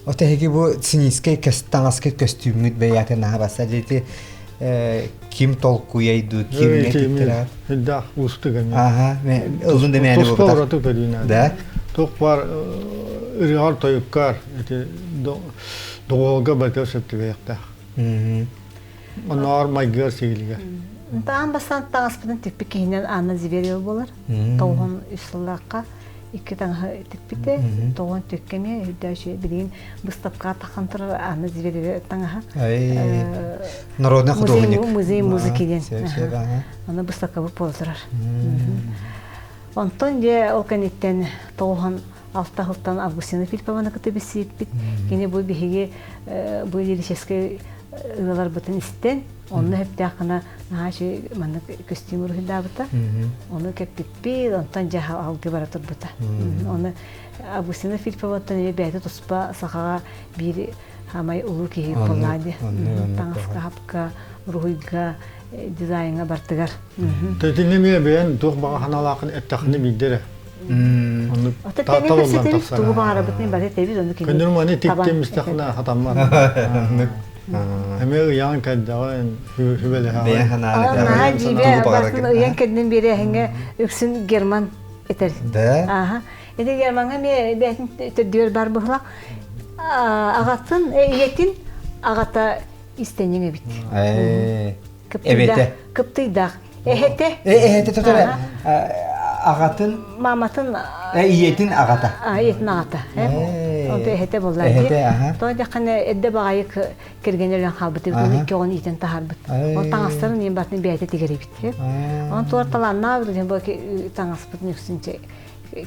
Ота эһиги бу циническэй таҥаска көстүүмҥүт бэйээтэ наһаа баса дьити ким толкуйай дуу ким тиктэрэ Элбэх уустук эмиэ. Аха, ыллын да мээнэ Туспа ураты көрүүнэ. Да. Туох бар ырыаҕар тойуккар ити доҕуһуолга барытыгар сөп түбэһиэхтээх. Оннооҕор майгыгар сигилигэр. Таан бастаан таҥаспытын тикпит киһинэн Анна Зверева буолар. Тоҕуһун үс сыллаахха икки таҥаһы тикпитэ. Тоҕуһун түккэми үрдээчи билигин быыстапкаҕа таххан турар Анна Зверева таҥаһа. Народный художник. Музей музыки диэн. Аны быыстапкабыт буола турар. Онтон дьэ ол кэнниттэн тоҕуһун алта сылтан Августина Филиппованы кытта билсибиппит. Кини бу биһиги бу лирическэй ырыаларбытын истэн, онно сөптөөх гына наһаа үчүгэй маннык көстүүм уруһуйдаабыта. Ону кэппиппит, онтон дьэ алгыы бара турбута. Оны Августина Филипповаттан эмиэ бэйэтэ туспа сахаҕа биир хаамай улуу киһи буоллаа дии. Таҥаска, хапка, уруһуйга, дизайҥа бартыгар. Тэтини эмиэ бэйэн туох баҕа санаалааххын эттэххинэ биирдэ эрэ. Оннук Ата тэҥэ көрсөтөбүт, тугу баҕарабытын бары этэбит, ону кини Көннөрү маны тиктим истэххинэ хатаммат. Эмиэ ыйаан кэрдэҕин, сүбэлэһэҕин. Бэйэн санааны Наһаа дьиибэ барытын ыйан кэрдэн биэрээһиҥҥэ үксүн Герман этэр. Да? Ааха. Ити Гермаҥа эмиэ бэйэтин төрдүгэр бар быһылах. Аҕатын, ийэтин аҕата истэнньэҥ эбит. Эбэтэ. Кыптыйдаах. Эһэтэ. Эһэтэ тотора. Аҕатын Мааматын ийэтин аҕата. Ийэтин аҕата. Онто эһэтэ буолла. Эһэтэ, аха. Тоҕо диэххинэ эрдэ баҕайы кэргэнэ өлөн хаалбыт икки оҕону иитэн таһаарбыт. Ол таҥастарын иин батын бэйэтэ тигэр эбит. Онон туор талааннаах бу таҥаспытын үксүн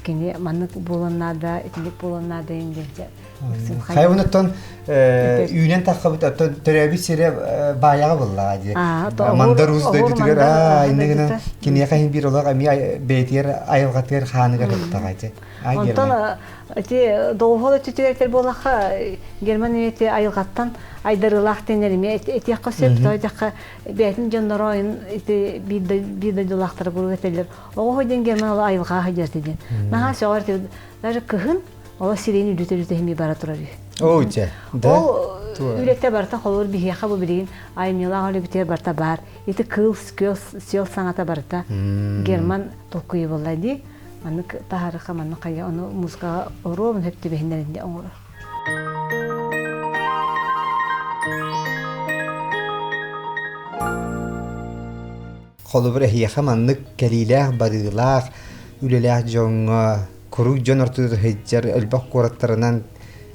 кини маннык буолуон наада, итинник буолуон наада диэн Хайабын үүнэн таххабыт оттон төрөөбүт сирэ баайаҕа буллаҕа дии. Мандар Уус дойдутугар аа иннигинэн киниэхэ иһин биир олох эмиэ бэйэтигэр айылҕатыгар хааныгар ыттаҕа дии. Онтон ити доҕуһуол өттүтүгэр этэр буоллахха Герман эти айылҕаттан айдарыылаах диэннэр эмиэ этиэххэ сөп. Тоҕо диэххэ бэйэтин дьонноро ити биир дойдулаахтара куруук этэллэр. Оҕо диэн Герман ол айылҕаҕа сылдьар диэн. Наһаа сөҕөр даже кыһын Ол сирин үлүтэ-үлүтэ хими бара турар үһү. Оо, дьэ. Да. Ол үлэтэ барыта холобур биһиэхэ бу билигин айымньылаах үлэбитигэр барыта баар. Ити кыыл, күөл, сиэл саҥата барыта Герман толкуйа буолла дии. Маннык таһаарыха, маннык хайа, ону музыкаҕа оруобун хөп түбэһиннэрин де оҥорор. Холобур, эһиэхэ маннык кэлиилээх-барыылаах, үлэлээх дьоҥҥо, куруук дьон ортотугар сылдьар, элбэх куораттарынан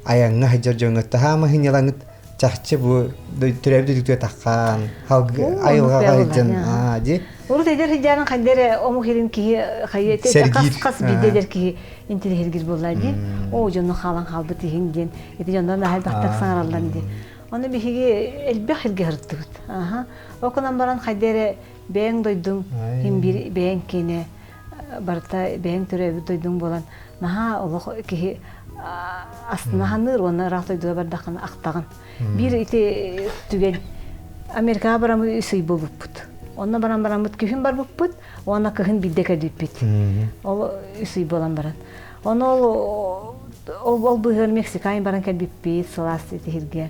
айаҥҥа сылдьар дьоҥҥо таһаама сынньалаҥҥыт чахчы бу төрөөбүт дойдутугар таххан, айылҕаҕа сылдьан аа дии. Урут эдэр сылдьарын хайда эрэ омук иһин киһи хайы хас хас биирдэ эдэр киһи интириэһиргиир буолла дии. Оо дьону хаалан хаалбыт иһин диэн ити дьоннор наһаа элбэхтик саҥараллар дии. Ону биһиги элбэх сиргэ сырыттыбыт. Аха. Ол гынан баран хайда эрэ бэйэҥ дойдуҥ иһин биир бэйэҥ киэнэ барыта бэйэҥ төрөөбүт дойдуҥ буолан наһаа олох киһи астына саныыр уонна ыраах дойдуга бардаххына ахтаҕын. Биир ити түгэн Америкаҕа бараммыт үс ый буолбуппут. Онно баран бараммыт күһүн барбыппыт уонна кыһын биирдэ кэлбиппит. Ол үс ый буолан баран. Ону ол ол, ол быыһыгар Мексикаҕа баран кэлбиппит сылаас итиһиргэ.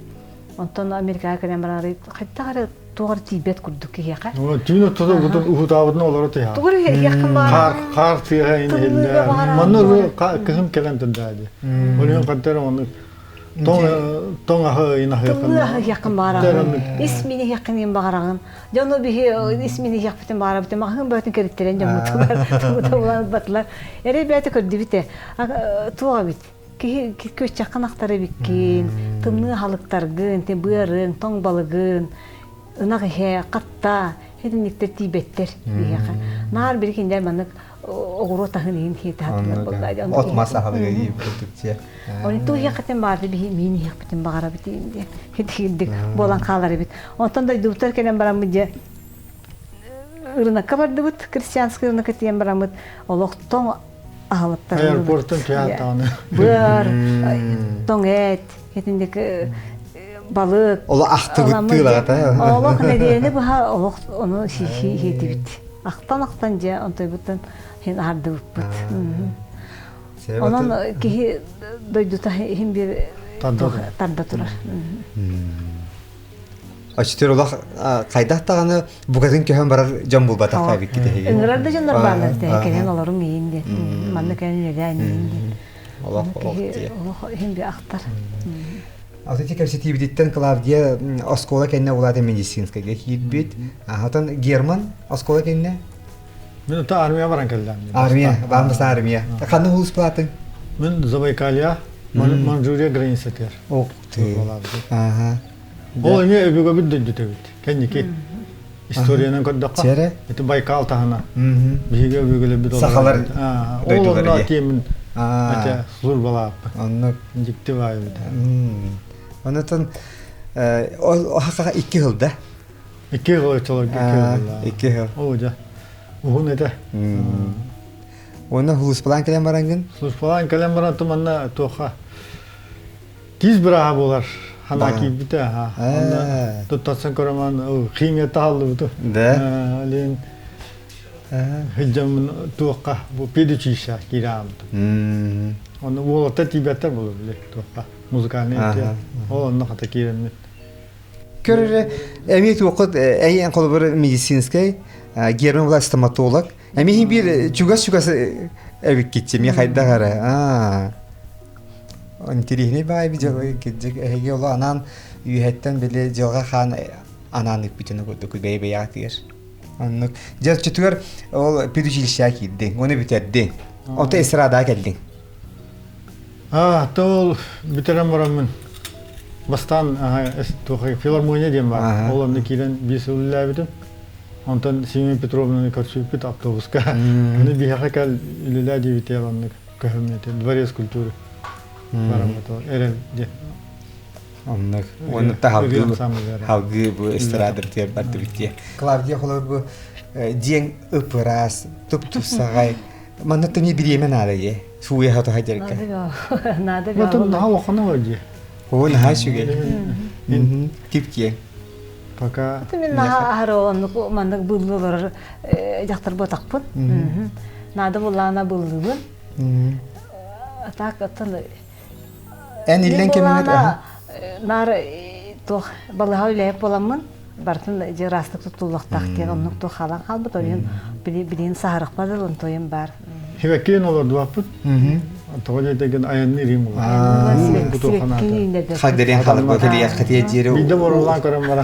Онтон Америкаҕа кэлэн баран хайдах эрэ туох эрэ тиийбэт курдук киһиэхэ. Түүн ортото уһутаабытын олоро тыһа. Тугу эрэ иһиэххин баҕар. Хаар тыаһа иһиллэр. Манна кыһын кэлэн турда дии. Ол хантар оннук тоҥ аһы ыйын аһыаххын. Аһыаххын баҕараҕын. Ис мин иһиэххин баҕараҕын. Дьону биһи ис мин иһиэхпитин баҕарабытын маҕаһыын бөтүн кэриттэрэн дьоммутугар тугу батылар. Эрэ бэйэтэ көрдүбүт туох эбит Киһи күөччэххин ахтар эбиккин, тымныы аһылыктаргын, быарыҥ, тоҥ балыгын, ынах иһэ, хатта, итинниктэр тиийбэттэр биһиэхэ. Наар били кинилэр маннык оҕуруот аһын иһин хиэтэ хаттылар буолла. От мас аһылыга ииппитче. Оны туу иһиэххитин баарды биһи миин иһиэхпитин баҕарабыт диэн хитигирдик буолан хаалар эбит. Онтон дойдубутар кэлэн бараммыт дьэ ырынакка бардыбыт, крестьянскай ырынакка тиийэн бараммыт олохтон аһылыктар Аэропорттан түһээн даҕаны. Быар, тоҥ эт, итинник балык. Оло ахтыбыттыы Олох нэдиэлэни быһа олох ону сиэтибит. Ахтан-ахтан дьэ онтойбуттан хин аһардыбыппыт. Онон киһи дойдута иһин биир тарда турар. Оччотугар олох хайдах даҕаны букатын көһөн барар дьон булбатах эбиккит эһиги. Ыҥырар да дьоннор бааллар этэ, кэлэн олорум иин диэн. Манна кэлэн үлэлээн иин диэн. Олох олох диye. Олох иһин би ахтар. Алтынчы кэпсэтиибититтэн Клавдия оскуола кэннэ улаата медицинскайга киирбит. Отон Герман оскуола кэннэ? Мен ото армия баран кэллэм. Армия, баамбас армия. Ханна улуспалаатыҥ? Мен Забайкалья, Манчжурия границатыгар. Ох ты. Ага. Ол эмиэ өбүгэбит дойдута эбит. Кэнники историянан көрдөххө, Чэрэ? ити Байкал таһына. Биһиги өбүгэлэрбит Сахалар Ол дойдулара онно дии. тиэмин ате службалааппыт. Оннук. Дьикти баай эбит. Онотон ол хахаха икки сыл да? Икки сыл оччолорго икки сыл. Икки сыл. Оо дьэ. Уһун этэ. Уонна службалаан кэлэн бараҥҥын? Службалаан кэлэн баран манна туохха Тиис бырааһа буолар ханаа киирбитэ аха. Онно туттарсан көрөмөн химия таһаллыбыты. Да. Лин хыджамын туохха бу педучилище киирэ Онно уолаттар тиийбэттэр буолар били туохха музыкальный Ол онно хата киирэммит. Көрөрө эмиэ туоххут эйэн холобур медицинскэй Герман была стоматолог. Эмиэ биир чугас-чугас эбиккитчи эмиэ хайдах эрэ. Аа. Интириэһинэй баай кырдьык эһиги оло анаан үөһэттэн били дьылҕа хаан анаан ыыппытын курдук бэйэ-бэйэҕитигэр. Оннук. Дьэ, оччотугар ол педучилищеҕа киирдиҥ, ону бүтэрдиҥ. Ото эстрадаҕа кэллиҥ. А, то ол бүтэрэн бараммын бастаан филармония диэн баар. Ол онно киирэн биир сыл үлэлээбитим. Онтон Семен Петровнаны көрсүбүппүт автобуска. Аны биһиэхэ кэл үлэлээ диэбитэ оннук көһөммүтэ. Дворец культуры бараммыт ол эрэл диэн. Оннук. Уонна таһалгыы халгыы бу эстрадыр бардыбыт дии. Клавдия холор бу диэҥ ып-ыраас, туп-тупсаҕай. Манна тыми бириэмэ наада дии. Сууя хатаха дьэргэ. Наада Отон наһаа улахан оҕо дии. Оо, наһаа үчүгэй. Кип киэҥ. Пока. Мин наһаа аһары оннук маннык быыллы олорор дьахтар буотахпын. Наада буллаана быыллыыбын. Так оттон Эн иллэн кэмҥэр наар туох балыһа үлэһит буоламмын барытын дьэ ыраастык туттуллуохтаах диэн оннук туох хаалан хаалбыт ойун билигин саһарахпар дылы онтуойум баар. Сибэккиин олордубаппыт. Тоҕо диэтэгин айанныыр иһин буолар. Хагдарыан халыр кэлиэх хатия диэри. Биирдэ борулаан көрөн бара.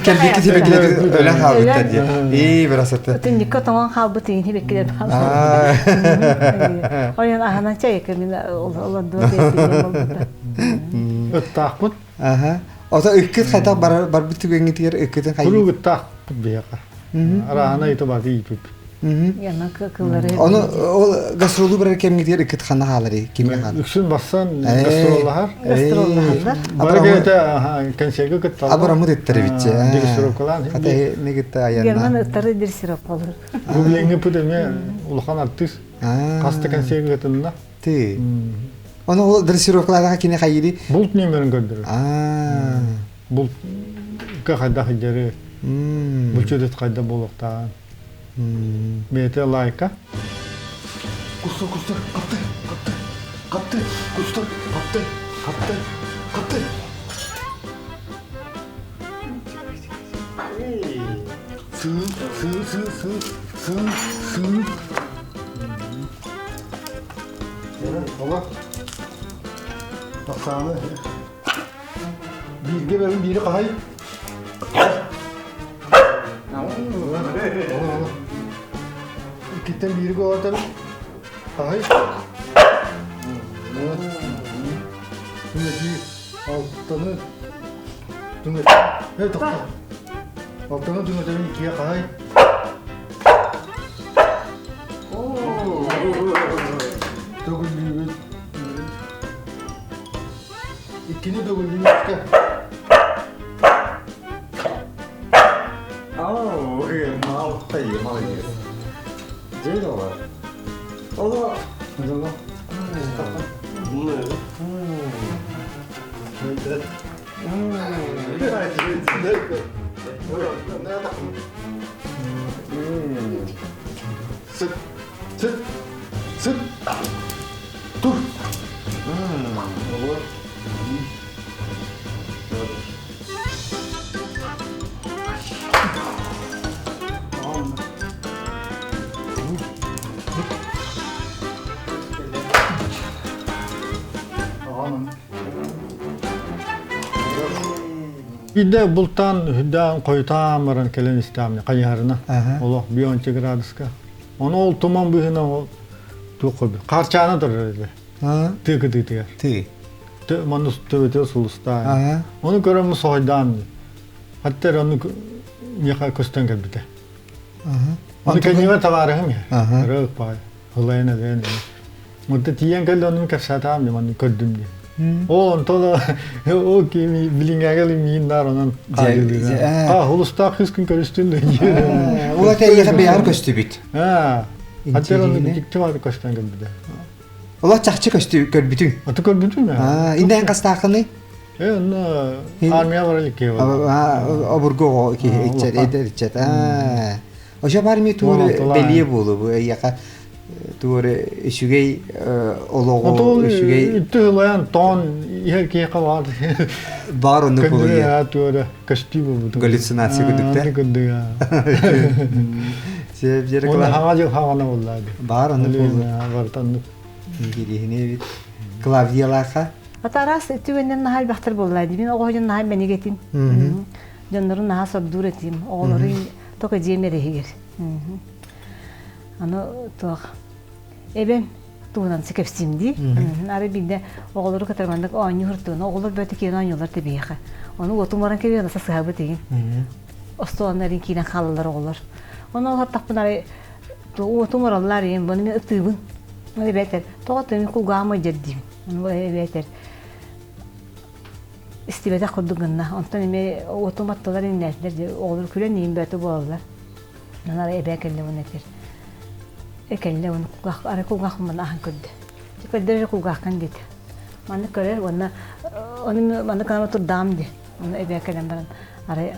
Кэлбикки сибэккилэр өлөн хаалбыттар диye. Ии бырасаты. Түннүккэ тоҥон хаалбыт иһин сибэккилэр Ойон аһынан чай мин олордуо диэн Ыттаахпыт. Аха. Ото ыккыт хайдах барбыт түгэҥҥитигэр ыккытын хайыы? Куруук ыттаахпыт биһиэхэ. Араана ыты баты ииппиппит. Ону ол гастролу барар кэмҥитигэр ыккыт ханна хааларый? Кимҥэ хаалар? Үксүн бассан гастроллаһар. Гастроллаһаллар. Бары кэлэтэ консервга кытталлар. Абыраммыт ыттар эбитчи. Дрессировкалаан. Хата не кытта аянна. Герман ыттары дрессировкалыр. Бу билиҥҥи пут эмиэ улахан артыыс. Хаста консервга кытынна. Ты. Ону ол дрессировкалаадаха кини хайыри? Булт нөмерин көрдөрөр. Булт хайдах идери. Булчут хайда буолуохтааҕын. Бэйэтэ лайка. Кустар, кустар, хапты, хапты, хапты, кустар, хапты, хапты, хапты. Сы, сы, сы, сы, сы, сы. Ола. Оксана. Бииргэ бэрин биири хаһай. Иккиттэн биири голатан хаһай. Түҥэтии алтаны түҥэт. Эй, тоқта. Алтаны түҥэтэбин иккигэ хаһай. Төгүллүүбүт. Иккини төгүллүүбүт. Ау, малтай, молодец. Дело. Ола. Дело. Сыт, сыт, сыт, тур. Биирдэ бултаан үрдээн хойутаан баран кэлэн истэҕим хайыһарына олох 10 градуска. Ону ол туман быыһынан ол туох хаарчаана турар этэ. Тыы кытыытыгар. Тыы. Манна төбөтө сулустаан. Ону көрөн соһуйдаан. Хаттар ону миэхэ көстөн кэлбитэ. Ону кэннибэр табаарыһым я. Рык баай. Ылайын элээн. Онто тиийэн кэллэ ону кэпсээтаам дии манны көрдүм дии. О онто да о кими билиҥээгэ миин даар онон хаалыылыыр. А холустаах кыыс күн көрүстүн да Ула тэйиэхэ бэйэҕэр көстүбүт. Аа. Хаттар ону дьикти баар көстөн кэлбитэ. Ола чахчы көстү көрбүтүҥ. Аты көрбүтүм Аа, иннээн хастааххыный? Э, онно армия бар илик киһи. Обургу оҕо киһи иччэт, эдэр иччэт. Аа. Ошо бар ми туор бэлиэ буолу бу эйиэхэ туор үчүгэй олоҕу үчүгэй үттү тоон иһэр киһиэхэ баар баар оннук буолуйа туора көстүү буолбут галлюцинация күдүктэ күдүк Оны хаҥа дьыл хаҥана буолла баар оннук буолу бартаннык кириһини эбит Клавдиялаха Атараас түгэннэн наһаа элбэхтэр буолла дии. Мин оҕо дьон наһаа мэнигэтим. Дьоннорун наһаа сордуур этим. Оҕолору Тока дьиэм эрэ иһигэр. Аны туох эбэм туһунан кэпсиим дии. Ары биирдэ оҕолору кытары маннык оонньуу хыртыгына оҕолор бөтө киирэн оонньуулар тэбиэхэ. Ону уотум баран кэбиһэн аса сыһабыт игин. Остуоланна эрин киирэн хаалаллар оҕолор. Ону ол хаттахпын арай уотум ораллар ийэм бұны мен ытыыбын. Оны эбэтэр тоҕо тыын кулгаама дьэрдиибин. Ону эбэтэр истибэтэх курдук гынна. Онтон эмиэ уотум аттылар иҥнээтилэр оҕолор күлэн иин бөтө буолаллар. Нанар эбээ кэллэ уонна этэр. Э кэллэ уонна кулгаах арай кулгаахпын аһан көрдө. Көрдөр кулгааххын диэтэ. Маннык көрөр уонна ону маннык гына турдаҕым дии. Ону эбээ кэлэн баран арай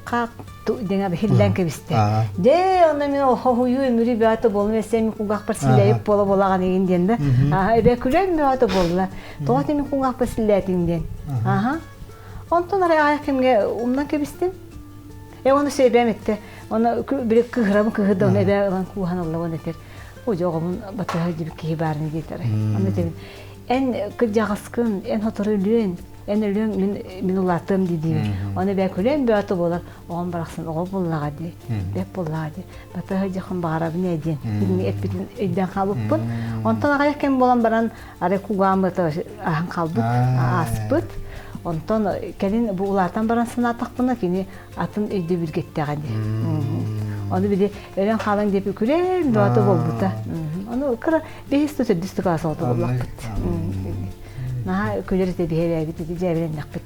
хаак диэн иһиллээн кэбистэ. Дьэ, онно мин хоһуйуу өмүрүү бөҕөтө буоллум, эссе мин кулгаахпар силлээбит буола буолаҕын игин диэн да. Эбээ күлэн бөҕөтө буолла. Тоҕо ти мин кулгаахпар силлээтиҥ диэн. Аха. Онтон арай аҕыйах кэмҥэ умнан кэбистим. Э оны сөйбэм этте. Оны били кыһырабын кыһырда оны эбээ ылан кууһан ылла уон этер. О дьоҕомун батыһа дибит киһи баарын диэтэр. Аны этэбин эн кырдьаҕаскын, эн сотору өлүөн, эн өлүөҥ мин мин улаатыам дии диибин. Оны эбээ күлэн бөҕөтө буолар, оҕом барахсан оҕо буоллаҕа дии, бэт буоллаҕа дии. Батыһа дьиэххин баҕарабын ээ диэн эппитин өйдөөн хаалбыппын. Онтон аҕыйах кэм буолан баран арай кугааммыта аһан хаалбыт, ааспыт. Онтон кэлин бу улаатан баран санаатахпына кини атын өйдөбүлгэ эттэҕэ дии. Ону били өлөн хаалан диэп күлэн бөҕөтө буолбута. Ону кыра бэһис да төрдүс да кылаас оҕото буоллахпыт. Наһаа күлэр этэ биһирээбит ити дьээбэлэннэхпит.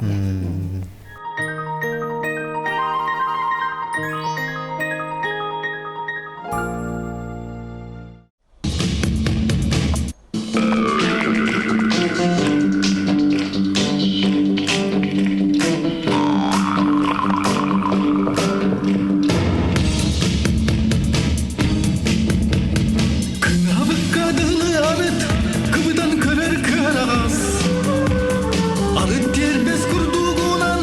Кыҥаабыкка дылы арыт кыбытан көрөр кыараҕас Арыт тиэрбэс курдугунан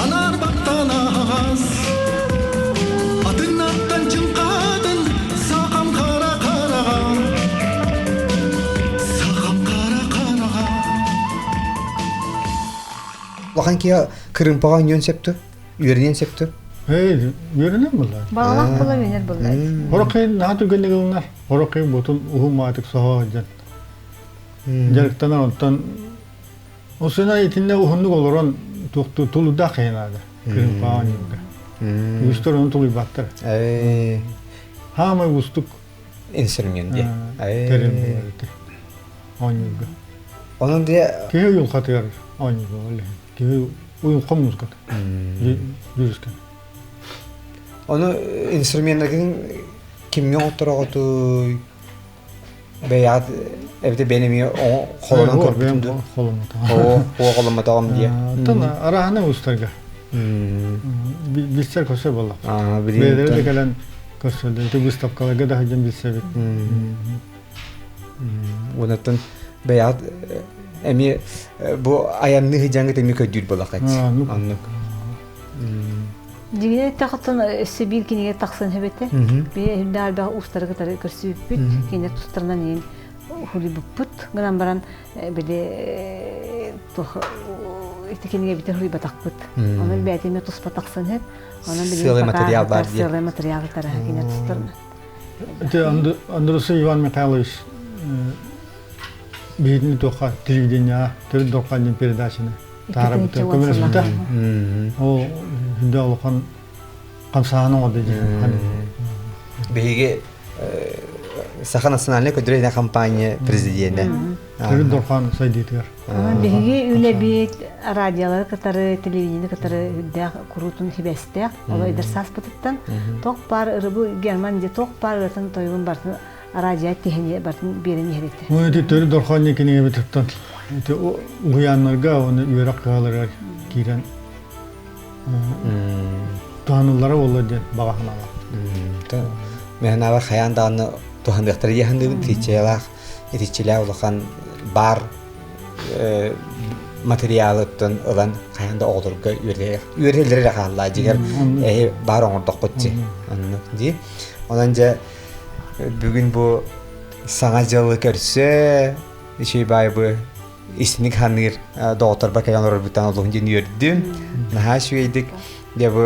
анаар баттаан аһаҕас Атын аттан чыҥхаатын сахам хара хараҕа Сахам хара хараҕа Улахан киһи кырыымпаҕа оонньуон сөп дуо? Үөрэниэн сөп дуо? Эй, үөрэнэн буолла. Баҕалаах буола үөнэр буолла. Хороххин наһаа түргэнник ылынар. Хороххин бутун уһун маатык соһо сылдьан. Дьарыктанар онтон Осына итиннэ уһуннук олорон туохтуу тулуйдаах киһи наада. Кырыымпаҕа оонньуурга. Үгүстэр ону тулуйбаттар. Хаамай уустук инструмент диye. Тэрил буолар ити. Оонньуурга. Онон диye Киһи уйулҕатыгар оонньуурга ол иһин. Киһи уйулҕа музыката. Дьүрүскэн. Ону инструменнаргын кимҥэ оҥоттороҕутуй? Бэйэҕит эбэтэр бэйэн эмиэ холонон көрбүтүм дуу? Холоммотоҕум. Оо, холоммотоҕум диye. Оттон араһаны устарга. Билсэр көрсөр буолла. Бэйэлэрэ да кэлэн көрсөллөр. Ити выставкаларга да сылдьан билсэбит. Онуттан бэйэҕит эмиэ бу айанныы сылдьаҥҥыт эмиэ көрдүүр буоллаххыт. Оннук. Дьиҥинэн эттэххэ өссө биир кинигэ тахсан эбэтэ. Биһи үрдээх элбэх уустары кытары көрсүбүппүт. Кинилэр тустарынан иин хуруйбуппут. Гынан баран били туох ити кинигэ битэ хуруйбатахпыт. Онон бэйэтэ туспа тахсан иһэр. Онон били Сыалай материал бар диye. Сыалай материал тараһа кине тустарынан. Ити Андросов Иван Михайлович биһитини туохха телевидениеҕа төрүт дорҕоон диэн передачаны таарабыта көмөлөспүтэ. Ол хүндэ улахан хамсааһын оҥордо диэн. Биһиги Саха национальнай көдүрэ компания президенэ. Төрүт дорҕоон сайдыытыгар. Биһиги үлэбит радиолары кытары, телевидениени кытары үрдээх куруутун сибээстээх. Ол эдэр сааспытыттан тох паар ырыбы Герман де тох паар ырытын тойугун бартын радио тиһини бартын биэрэн иһэр этэ. Ол ити төрүт дорҕоон кинигэбит туттан ити уһуйааннарга уонна үөрэх кыһаларыгар киирэн туһаныллара буолла диэн баҕа санаалаах. Мэһэнаабар хайаан даҕаны туһаныахтара диэхандыыбын итиччэлээх итиччэлээх улахан баар материалыттан ылан хайаан да оҕолорго үөрэтэллэрэ эрэ хаалла дьиҥэр эһи баар оҥордоххут дии оннук дии онон дьэ бүгүн бу саҥа дьылы көрсө үчүгэй баайбы истиник ханыыр доҕотторбор кэлэн олорорбуттан олуһун диэн үөрдүм наһаа үчүгэйдик дьэ бу.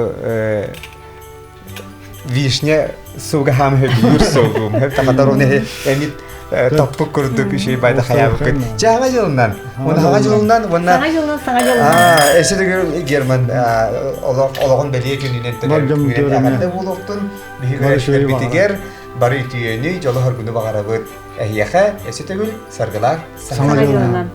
вишня сугаһаам хөбүлүүр суогум. Тахатар оны эмит топпук курдук үчүй байда хаябыккыт. Саҥа дьылынан. Уна саҥа дьылынан уонна Саҥа дьылынан саҥа дьылынан. Эсэ төгүл Герман олоҕун бэлиэ күнүнэн эҕэрдэ буолуохтун. Биһиги битигэр бары үтүөнү, дьолу-соргуну баҕарабыт. Эһиэхэ эсэ төгүл саргылаах саҥа дьылынан.